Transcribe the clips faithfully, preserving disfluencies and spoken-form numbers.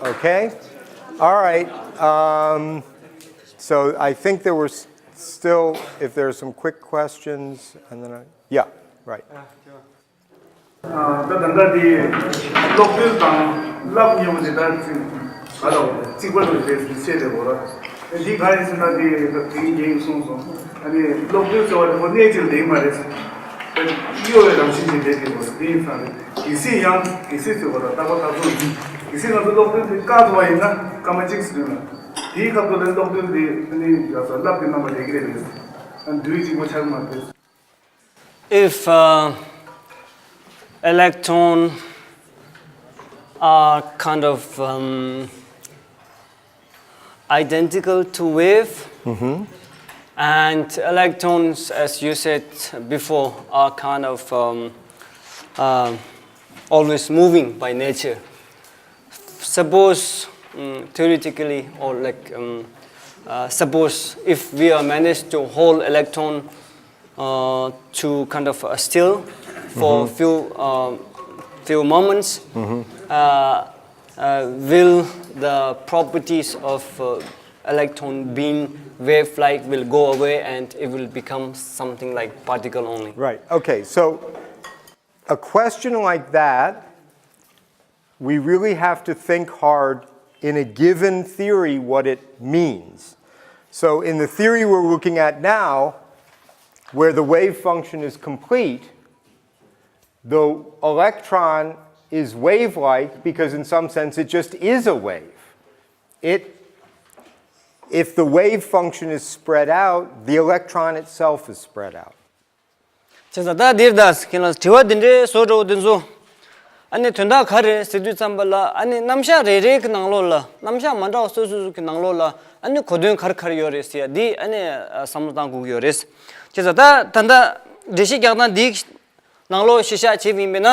Okay. All right. Um, so I think there were s- still, if there are some quick questions, and then I, yeah, right. ད་ད་ལྟ་དེ་གློག་རྡུལ་དང་རླབས་གཉིས་པོ་དེ་ལྟར་ཅིག་ག་ལ་བ་རེད། གཅིག་པ་རེད་ཟེར་བཤད་བསྡད་པ་རེད། འདི་ག་ཡིན་ཟེར་ན་དེ་དེ་རིང་རྒན་གྱིས་གསུངས་སོང་། ཨ་ནི་གློག་རྡུལ་ཟེར་བ་དེ་ཁོ་གནས་གཅིག་ལ་ཡིན་མ་རེད། གཡོ་བའི་རང་བཞིན་ཅིག་བསྡད་ཀྱི་འདུག་དེ་ཡིན་ཙང་རེད། གལ་སྲིད་ཡང་གལ་སྲིད་ཟེར་བ་ལ་རྟག་པར་ད་གཟོད་ཡིན། གལ་སྲིད་ང་ཚོ་གློག་རྡུལ་དེ་བཀག་ཐུབ་པ་ཡིན་ན་སྐར་མ་གཅིག་ཟེར་དུས་ན། དེའི་སྐབས་དུ་ལ་གློག་རྡུལ་དེ་ཨ་ནི་ཡ་ས་རླབས་ཀྱི་རྣམ་པ་སླེབས་ཀྱི་རེད། ཨ་ནི་དུས་གཅིག་པོ་ཆགས་ཀྱི་མ་རེད། If uh, electron are kind of um, identical to wave, and electrons, as you said before, are kind of um, uh, always moving by nature. Suppose, um, theoretically, or like, um, uh, suppose if we are managed to hold electron uh, to kind of uh, still for a few uh, few moments, uh, uh, will the properties of uh, electron being wave-like will go away and it will become something like particle only? Right. Okay. So a question like that, we really have to think hard in a given theory what it means. So in the theory we're looking at now, where the wave function is complete, the electron is wave-like because in some sense it just is a wave. It, if the wave function is spread out, the electron itself is spread out. བྱས་ཙང་ད་འདིར་ད་ཁྱེད་ལ་དྲི་བ་འདི་འདྲའི་བཟོ་འདྲ་བོ་འདི་ཚོ། ཨ་ནི་དོན་དག་ག་རེ་ཟེར་དུས་ཙམ་པ་ལ་ཨ་ནི་རྣམ་གཞག་རེ་རེ་གི་ནང་ལོགས་ལ་རྣམ་གཞག་མ་འདྲ་བ་སོ་སོ་སོ་གི་ནང་ལོགས་ལ་ཨ་ནི་གོ་དོན་ག་རེ་ག་རེ་ཡོད་རེད་ཟེར་ཡ་འདི་ཨ་ནི་བསམ་བློ་བཏང་དགོས་ཀྱི་ཡོད་རེད། བྱས་ཙང་ད་ད་ལྟ་འགྲེལ་བཤད་རྒྱག་སྟངས་འདིའི་ནང་ལོགས་གཞི་བཞག་བྱས་པ་ཡིན་པས་ན།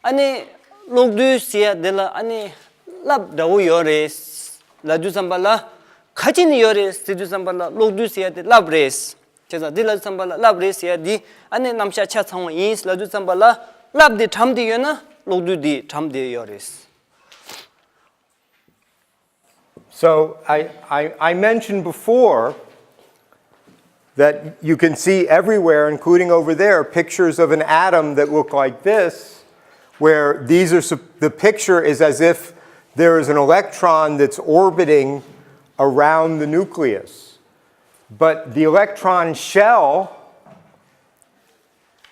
ཨ་ནི་གློག་རྡུལ་ཟེར་ཡ་འདི་ལ་ཨ་ནི་རླབས་འདྲ་བོ་ཡོད་རེད་ལབ་དུས་ཙམ་པ་ལ། ག་ཅི་ནས་ཡོད་རེད་ཟེར་དུས་ཙམ་པ་ལ་གློག་རྡུལ་ཟེར་ཡ་དེ་རླབས་རེད། བྱས་ཙང་འདི་ལབ་དུས་ཙམ་པ་ལ་རླབས་རེད་ཟེར་ཡ་འདི་ཨ་ནི་རྣམ་གཞག་ཆ་ཚང་བ་ཡིན་ལབ་དུས་ཙམ་པ་ལ་རླབས་དེ་གྲམ་དེ་ཡོད་ན་གློག་རྡུལ་དེ་གྲམ་དེ་ཡོད་རེད། So I, I, I mentioned before that you can see everywhere, including over there, pictures of an atom that look like this, where these are sup- the picture is as if there is an electron that's orbiting around the nucleus. But the electron shell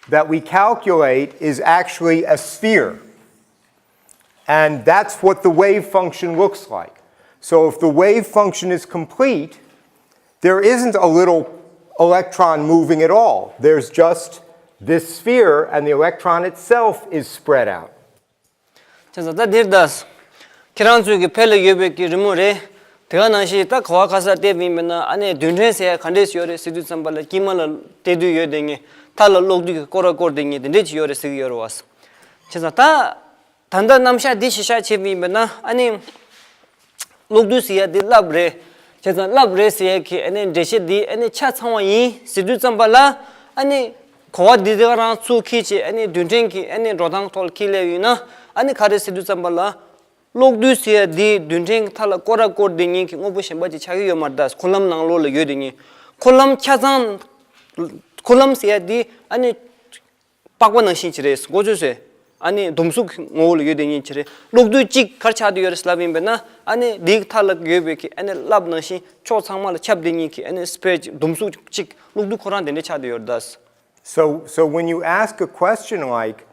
that we calculate is actually a sphere. And that's what the wave function looks like. So if the wave function is complete, there isn't a little electron moving at all. There's just this sphere, and the electron itself is spread out. བྱས་ཙང་ད་འདིར་ད། ཁྱེད་རང་ཚོའི་གི་ཕེ་ལ་ཡོད་པའི་གི་རི་མོ་རེད། དེ་ག་ནང་བཞིན་ད་ག་བ་ག་ས་བལྟས་པ་ཡིན་པས་ན་ཨ་ནི་རྡུལ་ཕྲན་ཟེར་ཡ་ག་འདྲས་ཡོད་རེད་ཟེར་དུས་ཙམ་པ་ལ་དཀྱིལ་མ་ལ་བལྟས་དུས་ཡོད་དེ་ངེས་མཐའ་ལ་གློག་རྡུལ་གྱི་སྐོར་ར་སྐོར་དེ་ངེས་དེ་འདྲས་ཅིག་ཡོད་རེད་ཟེར་གི་ཡོད་རེད་བ། བྱས་ཙང་ད། ད་ལྟ་རྣམ་གཞག་འདི་གཞི་བཞག་བྱས་པ་ཡིན་པས་ན་ཨ་ནི། གློག་རྡུལ་ཟེར་ཡ་འདི་རླབས་རེད། བྱས་ཙང་རླབས་རེད་ཟེར་ཡ་གི་ཨ་ནི་འགྲེལ་བཤད་འདི་ཨ་ནི་ཆ་ཚང་བ་ཡིན་ཟེར་དུས་ཙམ་པ་ལ་ཨ་ནི། གོ་བ་འདི་དེ་ག་རང་ཚུར་འཁྱེར་བྱས་ཨ་ནི་རྡུལ་ཕྲན་གྱི་ཨ་ནི་འགྲོ་སྟངས་ཐོག་ལ་འཁྱེར་སླེབས་ཡོད་ན་ཨ་ནི་ག་རེ་ཟེར་དུས་ཙམ་པ་ལ། གློག་རྡུལ་ཟེར་ཡ་འདི་རྡུལ་ཕྲན་གྱི་མཐའ་ལ་སྐོར་ར་སྐོར་དེ་ཉིད་ཀྱི་དངོས་པོ་གཞན་པ་ཅིག་ཆགས་ཀྱི་ཡོད་མ་རེད་ད། འཁོར་ལམ་ནང་ལོགས་ལ་ཡོད་དེ་ཉིད། འཁོར་ལམ་ཆ་ཚང་། འཁོར་ལམ་ཟེར་ཡ་འདི་ཨ་ནི། པགས་པ་ནང་བཞིན་ཅིག་རེད་གོ་ཚོད་ཟེར། ཨ་ནི་སྡོམ་གཟུགས་ཀྱི་ངོ་བོ་ལ་ཡོད་དེ་ཉིད་ཅིག་རེད། གློག་རྡུལ་གཅིག་ག་རེ་ཆགས་བསྡད་ཡོད་རེད་ལབ་ཡིན་པས་ན་ཨ་ནི་འདིའི་མཐའ་ལ་ཡོད་པའི་གི་ཨ་ནི་རླབས་ནང་བཞིན་ཕྱོགས་ཚང་མ་ལ་ཁྱབ་བསྡད་ཉིད་ཀྱི་ཨ་ནི་སྤེ་ར་སྡོམ་གཟུགས་གཅིག་གློག་རྡུལ་ཁོ་རང་དེ་འདྲ་ཆགས་བསྡད་ཡོད་རེད་ད། So, so when you ask a question like,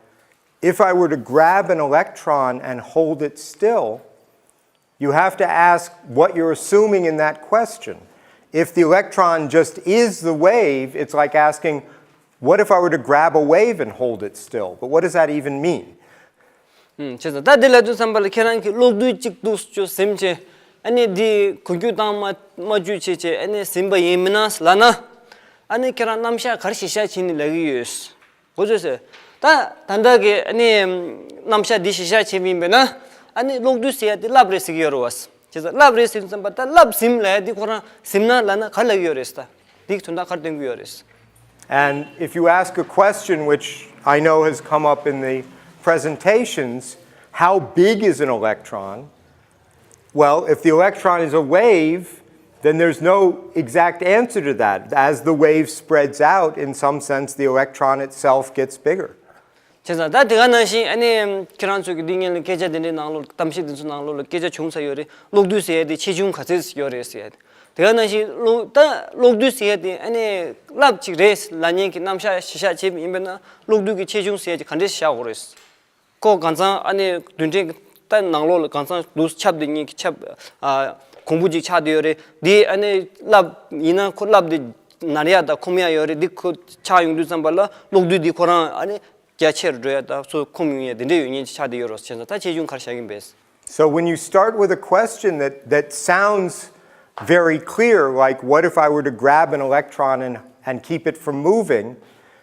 if I were to grab an electron and hold it still, you have to ask what you're assuming in that question. If the electron just is the wave, it's like asking, what if I were to grab a wave and hold it still? But what does that even mean? བྱས་ཙང་ད་འདི་ལབ་དུས་ཙམ་པ་ལ་ཁྱེད་རང་གིས་གློག་རྡུལ་གཅིག་འདུག་ཅོ་ཟིན་བྱས་ཨ་ནི་འདི་གུ་རྒྱུ་བཏང་མ་མ་བཅུག་བྱས་བྱས་ཨ་ནི་ཟིན་པ་ཡིན་མིན་ན་ལབ་ན། ཨ་ནི་ཁྱེད་རང་རྣམ་གཞག་ག་རེ་གཞི་བཞག་བྱས་ནས་ལབ་ཀྱི་ཡོད། གོ་ཚོད་ཟེར། ད་ད་ལྟ་གི་ཨ་ནི་རྣམ་གཞག་འདི་གཞི་བཞག་བྱས་པ་ཡིན་པས་ན་ཨ་ནི་གློག་རྡུལ་ཟེར་ཡ་འདི་རླབས་རེད་ཟེར་གྱི་ཡོད་རེད་བ། བྱས་ཙང་རླབས་རེད་ཟེར་དུས་ཙམ་པ་ད་རླབས་ཟིན་ལབ་ཡ་འདི་ཁོ་རང་ཟིན་ན་ལབ་ན་ག་རེ་ལབ་ཀྱི་ཡོད་རེད་ཟེར། འདི་གི་དོན་དག་ག་རེ་སྟོན་གྱི་ཡོད་རེད། And if you ask a question which I know has come up in the presentations, how big is an electron? Well, if the electron is a wave, then there's no exact answer to that. As the wave spreads out, in some sense, the electron itself gets bigger. བྱས་ཙང་ད་དེ་ག་ནང་བཞིན་ཨ་ནི་ཁྱེད་རང་ཚོ་གི་འདི་སྔོན་ལ་སྐད་ཆ་དེ་འདྲའི་ནང་ལོགས་གཏམ་བཤད་དེ་ཚོ་ནང་ལོགས་ལ་སྐད་ཆ་བྱུང་ཚར་ཡོད་རེད། གློག་རྡུལ་ཟེར་ཡ་དེ་ཆེ་ཆུང་ག་ཚད་ཡོད་རེད་ཟེར་ཡ་དེ། དེ་ག་ནང་བཞིན་གློག་ད་གློག་རྡུལ་ཟེར་ཡ་དེ་ཨ་ནི་རླབས་གཅིག་རེད་ལབ་མཁན་གྱི་རྣམ་གཞག་གཞི་བཞག་བྱས་པ་ཡིན་པས་ན། གློག་རྡུལ་གྱི་ཆེ་ཆུང་ཟེར་ཡ་དེ་ག་འདྲས་བཞག་དགོས་རེད། ཁོ་གང་ཚང་ཨ་ནི་རྡུལ་ཕྲན་གྱི་ད་ནང་ལོགས་ལ་གང་ཚང་འདུག་ཁྱབ་བསྡད་མཁན་གྱི་ཁྱབ་ཨ་གོང་བུ་གཅིག་ཆགས་བསྡད་ཡོད་རེད། དེ་ཨ་ནི་རླབས་ཡིན་ན་ཁོ་རླབས་དེ་ནར་ཡ་དང་འཁུམ་ཡ་ཡོད་རེད། དེ་ཁོ་ཆགས་ཡོང་དུས་ཙམ་པ་ལ་གློག་རྡུལ་དེ་ཁོ་རང་ཨ་ནི་རྒྱ་ཆེར་འགྲོ་ཡ་དང་སོ་འཁུམ་ཡོང་ཡ་དེ་འདྲས་ཡོད་མཁན་ཅིག་ཆགས་བསྡད་ཡོད་རེད། བྱས་ཙང་ད་ཆེ་ཆུང་ག་རེ་བཞག་གིན་པས། So when you start with a question that, that sounds very clear, like, what if I were to grab an electron and, and keep it from moving?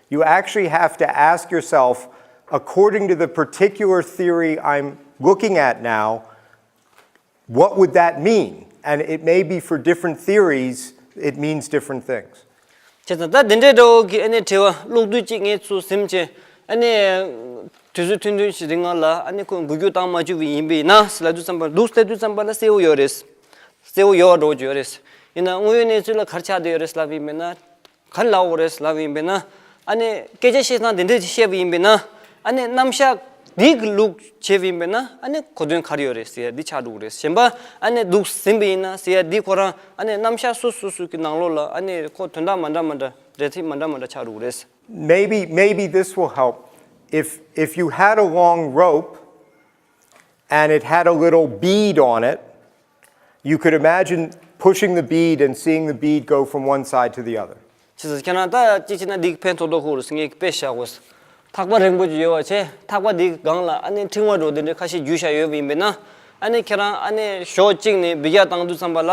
You actually have to ask yourself, according to the particular theory I'm looking at now, what would that mean? And it may be for different theories, it means different things. བྱས་ཙང་ད་དེ་འདྲའི་འདྲ་བོ་གི་ཨ་ནི་དྲི་བ་གློག་རྡུལ་གཅིག་ངས་ཚུར་ཟིན་བྱས་ཨ་ནི། དུས་ཚོད་ཐུང་ཐུང་ཞིག་རིང་ལ་ཨ་ནི་ཁོས་འགུལ་སྐྱོད་བཏང་མ་བཅུག་པ་ཡིན་པས་ན་ཟེར་ལབ་དུས་ཙམ་པ་འདུག་ཟེར་དུས་ཙམ་པ་ལ་གསལ་བོ་ཡོད་རེད། གསལ་བོ་ཡོད་འགྲོ་གི་ཡོད་རེད། ཡིན་ན་དངོས་ཡོད་གནས་ཚུལ་ལ་ག་རེ་ཆགས་བསྡད་ཡོད་རེད་ལབ་ཡིན་པས་ན། ག་རེ་ལབ་དགོས་རེད་ལབ་ཡིན་པས་ན། ཨ་ནི་སྐད་ཆ་བཤད་སྟངས་དེ་འདྲས་བཤད་པ་ཡིན་པས་ན། ཨ་ནི་རྣམ་གཞག་འདི་གི་ལུགས་བྱས་པ་ཡིན་པས་ན་ཨ་ནི་གོ་དོན་ག་རེ་ཡོད་རེད་ཟེར་ཡ་འདི་ཆགས་འགྲོ་གི་རེད། གཞན་པ་ཨ་ནི་འདུག་ཟིན་པ་ཡིན་ན་ཟེར་ཡ་འདི་ཁོ་རང་ཨ་ནི་རྣམ་གཞག་སོ་སོ་སོ་གི་ནང་ལོགས་ལ་ཨ་ནི་ཁོ་དོན་དག་མ་འདྲ་མ་འདྲ་འབྲེལ་ཚིག་མ་འདྲ་མ་འདྲ་ཆགས་འགྲོ་གི་རེད། Maybe, maybe this will help. If, if you had a long rope and it had a little bead on it, you could imagine pushing the bead and seeing the bead go from one side to the other. བྱས་ཙང་ཁྱེད་རང་ད་ཅི་བྱས་ན་འདི་ཕན་ཐོགས་ཐོགས་ཁུག་རེད་ཟེར་ངས་དཔེ་བཞག་གོ། ཐག་པ་རིང་པོ་ཅིག་ཡོད་པ་བྱས་ཐག་པ་འདི་སྒང་ལ་ཨ་ནི་ཕྲེང་བ་འདྲ་བོ་འདི་འདྲའི་ཁ་ཤས་རྒྱུས་བཞག་ཡོད་པ་ཡིན་པས་ན། ཨ་ནི་ཁྱེད་རང་ཨ་ནི་ཞོགས་གཅིག་ནས་འབུད་རྒྱག་བཏང་དུས་ཙམ་པ་ལ་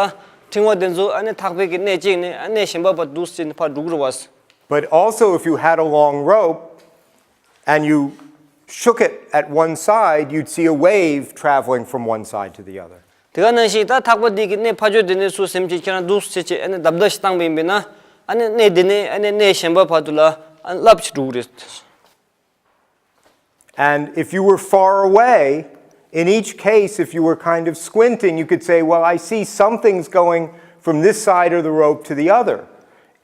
ཕྲེང་བ་འདི་ཚོ་ཨ་ནི་ཐག་པའི་གི་སྣེ་གཅིག་ནས་ཨ་སྣེ་གཞན་པ་བར་འདུག་སེ་ཕར་འགྲོ་གི་རེད་བ། But also, if you had a long rope and you shook it at one side, you'd see a wave traveling from one side to the other. དེ་ག་ནང་བཞིན་ད་ཐག་པ་འདི་གི་སྣེ་ཕར་ཕྱོགས་དེ་ནས་ཚུར་ཟིན་བྱས་ཁྱེད་རང་འདུག་སེ་བྱས་ཨ་ནི་བརྡབ་བརྡབ་ཞིག་བཏང་པ་ཡིན་པས་ན། ཨ་ནི་སྣེ་དེ་ནས་ཨ་ནི་སྣེ་གཞན་པ་བར་དུ་ལ་ཨ་ནི་རླབས་ཤིག་འགྲོ་གི་རེད། And if you were far away, in each case, if you were kind of squinting, you could say, "Well, I see something's going from this side of the rope to the other."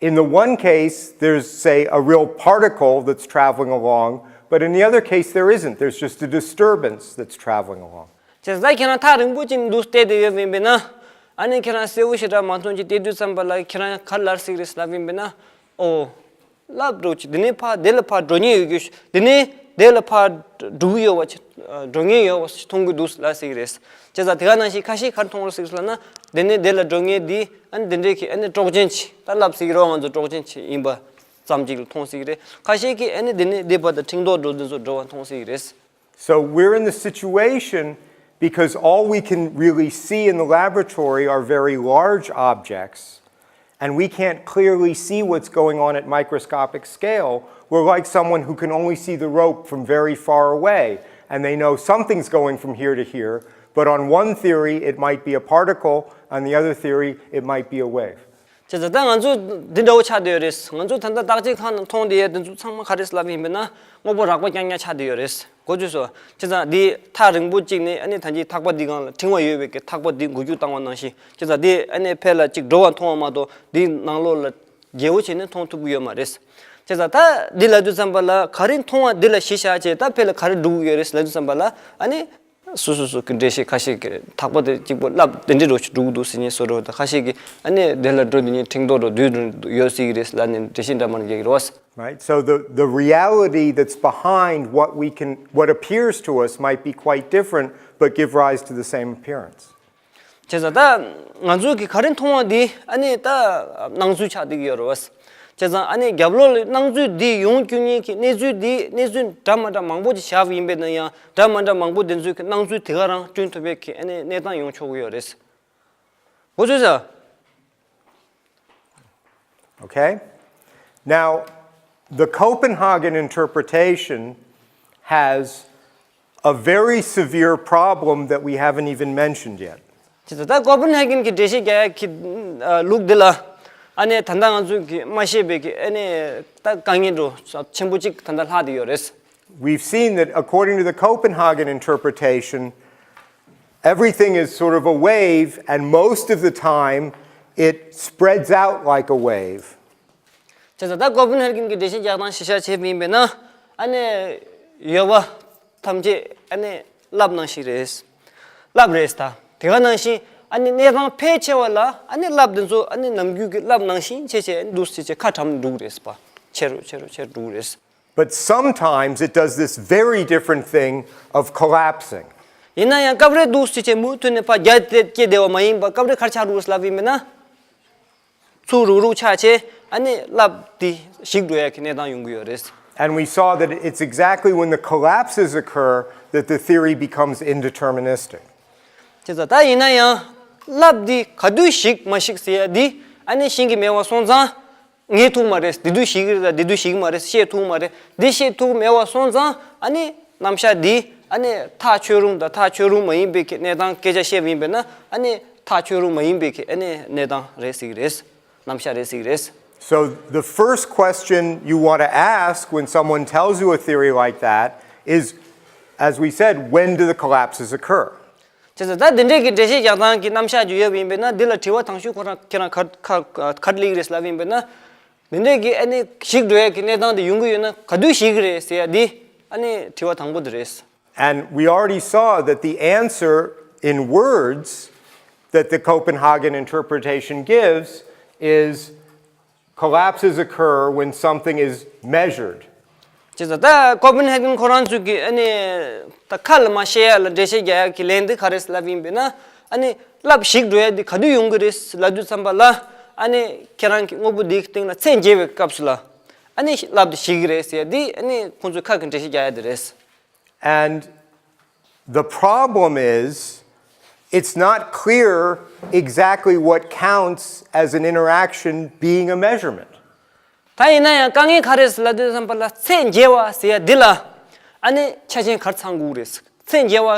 In the one case, there's, say, a real particle that's traveling along, but in the other case, there isn't. There's just a disturbance that's traveling along. བྱས་ཙང་ཁྱེད་རང་ཐག་རིང་པོ་ཅིག་འདུག་བལྟས་བསྡད་ཡོད་པ་ཡིན་པས་ན། ཨ་ནི་ཁྱེད་རང་གསལ་བོ་ཞེ་དྲག་མ་མཐོང་ཅིག་བལྟས་དུས་ཙམ་པ་ལ་ཁྱེད་རང་ག་རེ་ལབ་སྲིད་ཀྱི་རེད་ལབ་ཡིན་པས་ན། ཨོ། རླབས་འགྲོ་ཅིག་འདི་ནས་ཕར་དེ་ལ་ཕར་འགྲོ་མཁན་ཡོད་རྒྱུ་ཞིག་འདི་ནས་དེ་ལ་ཕར་འགྲོ་གི་ཡོད་པ་ཅིག་འགྲོ་མཁན་ཡོད་པ་ཞིག་མཐོང་གི་འདུག་ལབ་སྲིད་ཀྱི་རེད། བྱས་ཙང་དེ་ག་ནང་བཞིན་ཁ་ཤས་ག་རེ་མཐོང་རེད་ཟེར་ལབ་ན། དེ་ནས་དེ་ལ་འགྲོ་མཁན་འདི་ཨ་ནི་དེ་འདྲའི་གི་ཨ་ནི་དཀྲོག་ཅན་ཅིག་ད་ལབ་སྲིད་ཀྱི་རེད་བ། ང་ཚོ་དཀྲོག་ཅན་ཅིག་ཡིན་པ་ཙམ་ཅིག་ལ་མཐོང་སྲིད་ཀྱི་རེད། ཁ་ཤས་ཀྱིས་ཨ་ནི་དེ་ནས་དེ་བར་དུ་ཕྲེང་རྡོག་འགྲོ་འདི་ཚོ་འགྲོ་བ་མཐོང་སྲིད་ཀྱི་རེད། So we're in the situation because all we can really see in the laboratory are very large objects, and we can't clearly see what's going on at microscopic scale. We're like someone who can only see the rope from very far away, and they know something's going from here to here, but on one theory, it might be a particle, on the other theory, it might be a wave. བྱས་ཙང་ད་ང་ཚོ་འདི་འདྲ་བོ་ཆགས་བསྡད་ཡོད་རེད། ང་ཚོ་ད་ལྟ་བརྟག་དཔྱད་ཁང་ནང་མཐོང་བསྡད་ཡས་དེ་ཚོ་ཚང་མ་ག་རེ་ལབ་ཡིན་པས་ན་དངོས་པོ་རགས་པ་རྐྱང་རྐྱང་ཆགས་བསྡད་ཡོད་རེད། གོ་ཚོད་སོང་། བྱས་ཙང་འདི་ཐག་རིང་པོ་གཅིག་ནས་ཨ་ནི་ད་གིན་ཐག་པ་འདི་སྒང་ལ་ཕྲེང་བ་ཡོད་པའི་གི་ཐག་པ་འདི་འགུལ་སྐྱོད་བཏང་བ་ནང་བཞིན། བྱས་ཙང་འདི་ཨ་ནི་ཕར་ལ་གཅིག་འགྲོ་བ་མཐོང་བ་མ་གཏོགས་འདི་ནང་ལོགས་ལ་རྒྱས་པོ་བྱས་ནས་མཐོང་ཐུབ་ཀྱི་ཡོད་མ་རེད། བྱས་ཙང་ད་འདི་ལབ་དུས་ཙམ་པ་ལ་ག་རེ་མཐོང་བ་འདི་ལ་གཞི་བཞག་བྱས་ད་ཕར་ལ་ག་རེ་འགྲོ་གི་ཡོད་རེད་ལབ་དུས་ཙམ་པ་ལ་ཨ་ནི། སོ་སོ་སོ་གི་འགྲེལ་བཤད་ཁ་ཤས་ཀྱི་ཐག་པ་དེ་གཅིག་པོ་རླབས་དེ་འདྲའི་འགྲོ་འགྲོ་གི་འདུག་ཟེར་མཁན་བཟོ་འདྲ་དང་ཁ་ཤས་ཀྱིས་ཨ་ནི་དེ་ལ་འགྲོ་དེ་ནི་ཕྲེང་རྡོག་འགྲོ་དུས་ཡོད་སྲིད་ཀྱི་རེད་ལབ་ནས་འགྲེལ་བཤད་འདྲ་མི་འདྲ་རྒྱག་གི་རེད་བ། Right? So the, the reality that's behind what we can, what appears to us might be quite different, but give rise to the same appearance. བྱས་ཙང་ད་ང་ཚོ་གི་ག་རེ་མཐོང་བ་འདི་ཨ་ནི་ད་སྣང་ཚུལ་ཆགས་བསྡད་ཀྱི་ཡོད་རེད་བ། བྱས་ཙང་ཨ་ནི་རྒྱབ་ལོགས་ལ་སྣང་ཚུལ་འདི་ཡོང་བཅུག་མཁན་གྱི་གནས་ཚུལ་འདི་གནས་ཚུལ་འདྲ་མ་འདྲ་མང་པོ་ཅིག་བཞག་པ་ཡིན་པས་ན་ཡང་འདྲ་མ་འདྲ་མང་པོ་དེ་ཚོའི་གི་སྣང་ཚུལ་དེ་ག་རང་བསྐྲུན་ཐུབ་པའི་གི་ཨ་ནི་གནས་སྟངས་ཡོང་ཆོག་གི་ཡོད་རེད། གོ་ཚོད་སོང་། Okay? Now, the Copenhagen interpretation has a very severe problem that we haven't even mentioned yet. བྱས་ཙང་ད་ཀོ་པན་ཧེ་གན་གྱི་འགྲེལ་བཤད་རྒྱག་ཡ་གི་ལུགས་འདི་ལ་ཨ་ནི་ད་ལྟ་ང་ཚོས་གི་མ་ཤེས་པའི་གི་ཨ་ནི་ད་དཀའ་ངལ་འདྲ་ཆེན་པོ་གཅིག་ད་ལྟ་ལྷག་བསྡད་ཡོད་རེད། We've seen that according to the Copenhagen interpretation, Everything is sort of a wave, and most of the time it spreads out like a wave. བྱས་ཙང་ད་ཀོ་པན་ཧེ་གྷན་གྱི་འགྲེལ་བཤད་རྒྱག་སྟངས་གཞི་བཞག་བྱས་པ་ཡིན་པས་ན། ཨ་ནི་ཡོད་པ་ཐམས་ཅད་ཨ་ནི་རླབས་ནང་བཞིན་རེད། རླབས་རེད་ད། དེ་ག་ནང་བཞིན་ཨ་ནི་གནས་སྟངས་ཕལ་ཆེ་བ་ལ་ཨ་ནི་རླབས་འདི་ཚོ་ཨ་ནི་ནམ་རྒྱུན་གྱི་རླབས་ནང་བཞིན་བྱས་བྱས་འདུག་སེ་བྱས་ཁ་གྲམ་འགྲོ་གི་རེད་པ། ཆེ་རུ་ཆེ་རུ་ཆེ་རུ་འགྲོ་གི་རེད། But sometimes it does this very different thing of collapsing. ཡིན་ན་ཡང་སྐབས་རེ་འདུག་སེ་བྱས་མུ་མཐུད་ནས་ཕར་རྒྱ་དེ་སྐྱེ་བདེ་བ་མ་ཡིན་པ། སྐབས་རེ་གར་ཆགས་འགྲོ་གི་རེད་ལབ་ཡིན་པས་ན། ཚུར་རུག་རུག་ཆགས་བྱས་ཨ་ནི་རླབས་འདི་ཞིག་འགྲོ་ཡ་གི་གནས་སྟངས་ཡོང་གི་ཡོད་རེད། And we saw that it's exactly when the collapses occur that the theory becomes indeterministic. བྱས་ཙང་ད་ཡིན་ན་ཡང་རླབས་འདི་ག་དུས་ཞིག་མ་ཞིག་ཟེར་ཡ་འདི་ཨ་ནི་ཤེས་ཀྱི་མེད་པ་སོང་ཙང་། ངེས་ཐུབ་མ་རེད། འདི་དུས་ཞིག་གི་རེད་ད་འདི་དུས་ཞིག་གི་མ་རེད་ཤེས་ཐུབ་མ་རེད། འདི་ཤེས་ཐུབ་མེད་པ་སོང་ཙང་ཨ་ནི་རྣམ་གཞག་འདི་ཨ་ནི་ཐག་ཆོད་རུང་དང་ཐག་ཆོད་རུང་མ་ཡིན་པའི་གི་གནས་སྟངས་སྐད་ཆ་བཤད་པ་ཡིན་པས་ན་ཨ་ནི་ཐག་ཆོད་རུང་མ་ཡིན་པའི་གི་ཨ་ནི་གནས་སྟངས་རེད་ཟེར་གི་རེད། རྣམ་གཞག་རེད་ཟེར་གི་རེད། So the first question you want to ask when someone tells you a theory like that is, as we said, when do the collapses occur? བྱས་ཙང་ད་འདི་འདྲའི་གི་འགྲེལ་བཤད་རྒྱག་སྟངས་ཀྱི་རྣམ་གཞག་ཅིག་ཡོད་པ་ཡིན་པས་ན། འདི་ལ་དྲི་བ་དང་ཤོས་ཁོ་རང་ཁྱེད་རང་ག་ག་ག་རེ་སླེབས་ཀྱི་རེད་ལབ་ཡིན་པས་ན། འདི་འདྲའི་གི་ཨ་ནི་ཞིག་འགྲོ་ཡ་གི་གནས་སྟངས་དེ་ཡོང་གི་ཡོད་ན་ག་དུས་ཞིག་གི་རེད་ཟེར་ཡ་འདི་ཨ་ནི་དྲི་བ་དང་པོ་དེ་རེད། And we already saw that the answer in words that the Copenhagen interpretation gives is collapses occur when something is measured. བྱས་ཙང་ད་ཀོ་པན་ཧེ་གྷན་ཁོ་རང་ཚོས་ཀྱི་ཨ་ནི་ད་ཁ་ལ་མ་བཤད་ཡ་ལ་འགྲེལ་བཤད་རྒྱག་ཡ་གི་ལན་འདི་ག་རེ་ལབ་ཡིན་པས་ན། ཨ་ནི་རླབས་ཞིག་འགྲོ་ཡ་འདི་ག་དུས་ཡོང་གི་རེད་ལབ་དུས་ཙམ་པ་ལ། ཨ་ནི་ཁྱེད་རང་གི་དངོས་པོ་འདིའི་སྟེང་ལ་ཚད་འཇལ་བའི་སྐབས་སུ་ལ་ཨ་ནི་རླབས་འདི་ཞིག་གི་རེད་ཟེར་ཡ་འདི་ཨ་ནི་ཁོང་ཚོས་ཁ་གི་འགྲེལ་བཤད་རྒྱག་ཡ་འདི་རེད། And the problem is, it's not clear exactly what counts as an interaction being a measurement. ད་ཡིན་ན་ཡང་དཀའ་ངལ་ག་རེ་ཟེར་ལབ་དུས་ཙམ་པ་ལ་ཚད་འཇལ་བ་ཟེར་ཡ་འདི་ལ་ཨ་ནི་ཆ་རྐྱེན་ག་རེ་ཚང་དགོས་རེད། ཚད་འཇལ་བ་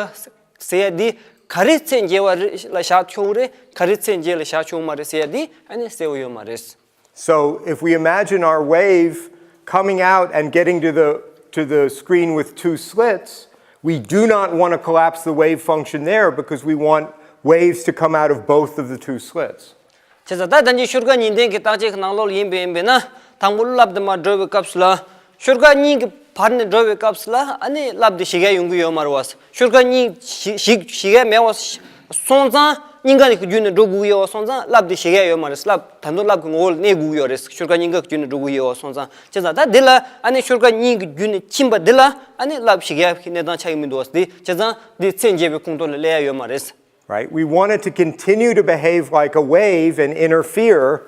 ཟེར་ཡ་འདི་ག་རེ་ཚད་འཇལ་བ་རེད་ལ་བཞག་ཆོག་གི་རེད། ག་རེ་ཚད་འཇལ་ལ་བཞག་ཆོག་མ་རེད་ཟེར་ཡ་འདི་ཨ་ནི་གསལ་བོ་ཡོད་མ་རེད། So if we imagine our wave coming out and getting to the, to the screen with two slits, we do not want to collapse the wave function there because we want waves to come out of both of the two slits. བྱས་ཙང་ད་ལྟ་འདི་ཤུགས་དཀའ་གཉིས་ལྡན་གྱི་རྟགས་ཅན་གྱི་ནང་ལོགས་ལ་ཡིན་པ་ཡིན་པས་ན། དང་པོ་རླབས་དེ་མར་འགྲོ་བའི་སྐབས་སུ་ལ། ཤུགས་དཀའ་གཉིས་ཀྱི་བར་ནས་འགྲོ་བའི་སྐབས་སུ་ལ་ཨ་ནི་རླབས་དེ་ཞིག་ཡ་ཡོང་གི་ཡོད་མ་རེད་བ། ཤུགས་དཀའ་གཉིས་ཞིག་ཞིག་ཞིག་ཡ་མེད་བ་སོང་ཙང་། གཉིས་ཀ་ནས་ཀྱི་བརྒྱུད་ནས་འགྲོ་དགོས་ཀྱི་ཡོད་བ་སོང་ཙང་རླབས་དེ་ཞིག་ཡ་ཡོད་མ་རེད། རླབས་ད་དུང་རླབས་ཀྱི་ངོ་བོ་ལ་གནས་དགོས་ཀྱི་ཡོད་རེད། ཤུགས་དཀའ་གཉིས་ཀ་གི་བརྒྱུད་ནས་འགྲོ་དགོས་ཀྱི་ཡོད་བ་སོང་ཙང་། བྱས་ཙང་ད་འདི་ལ་ཨ་ནི་ཤུགས་དཀའ་གཉིས་ཀྱི་བརྒྱུད་ནས་ཕྱིན་པ་འདི་ལ་ཨ་ནི་རླབས་ཞིག་ཡ་གི་གནས་སྟངས་ཆགས་ཀྱི་མི་འདུག་བ། དེ་བྱས་ཙང་འདི་ཚད་འཇལ་བའི་ཁོངས་གཏོགས་ལ་སླེབས་ཡ་ཡོད་མ་རེད། Right? We want it to continue to behave like a wave and interfere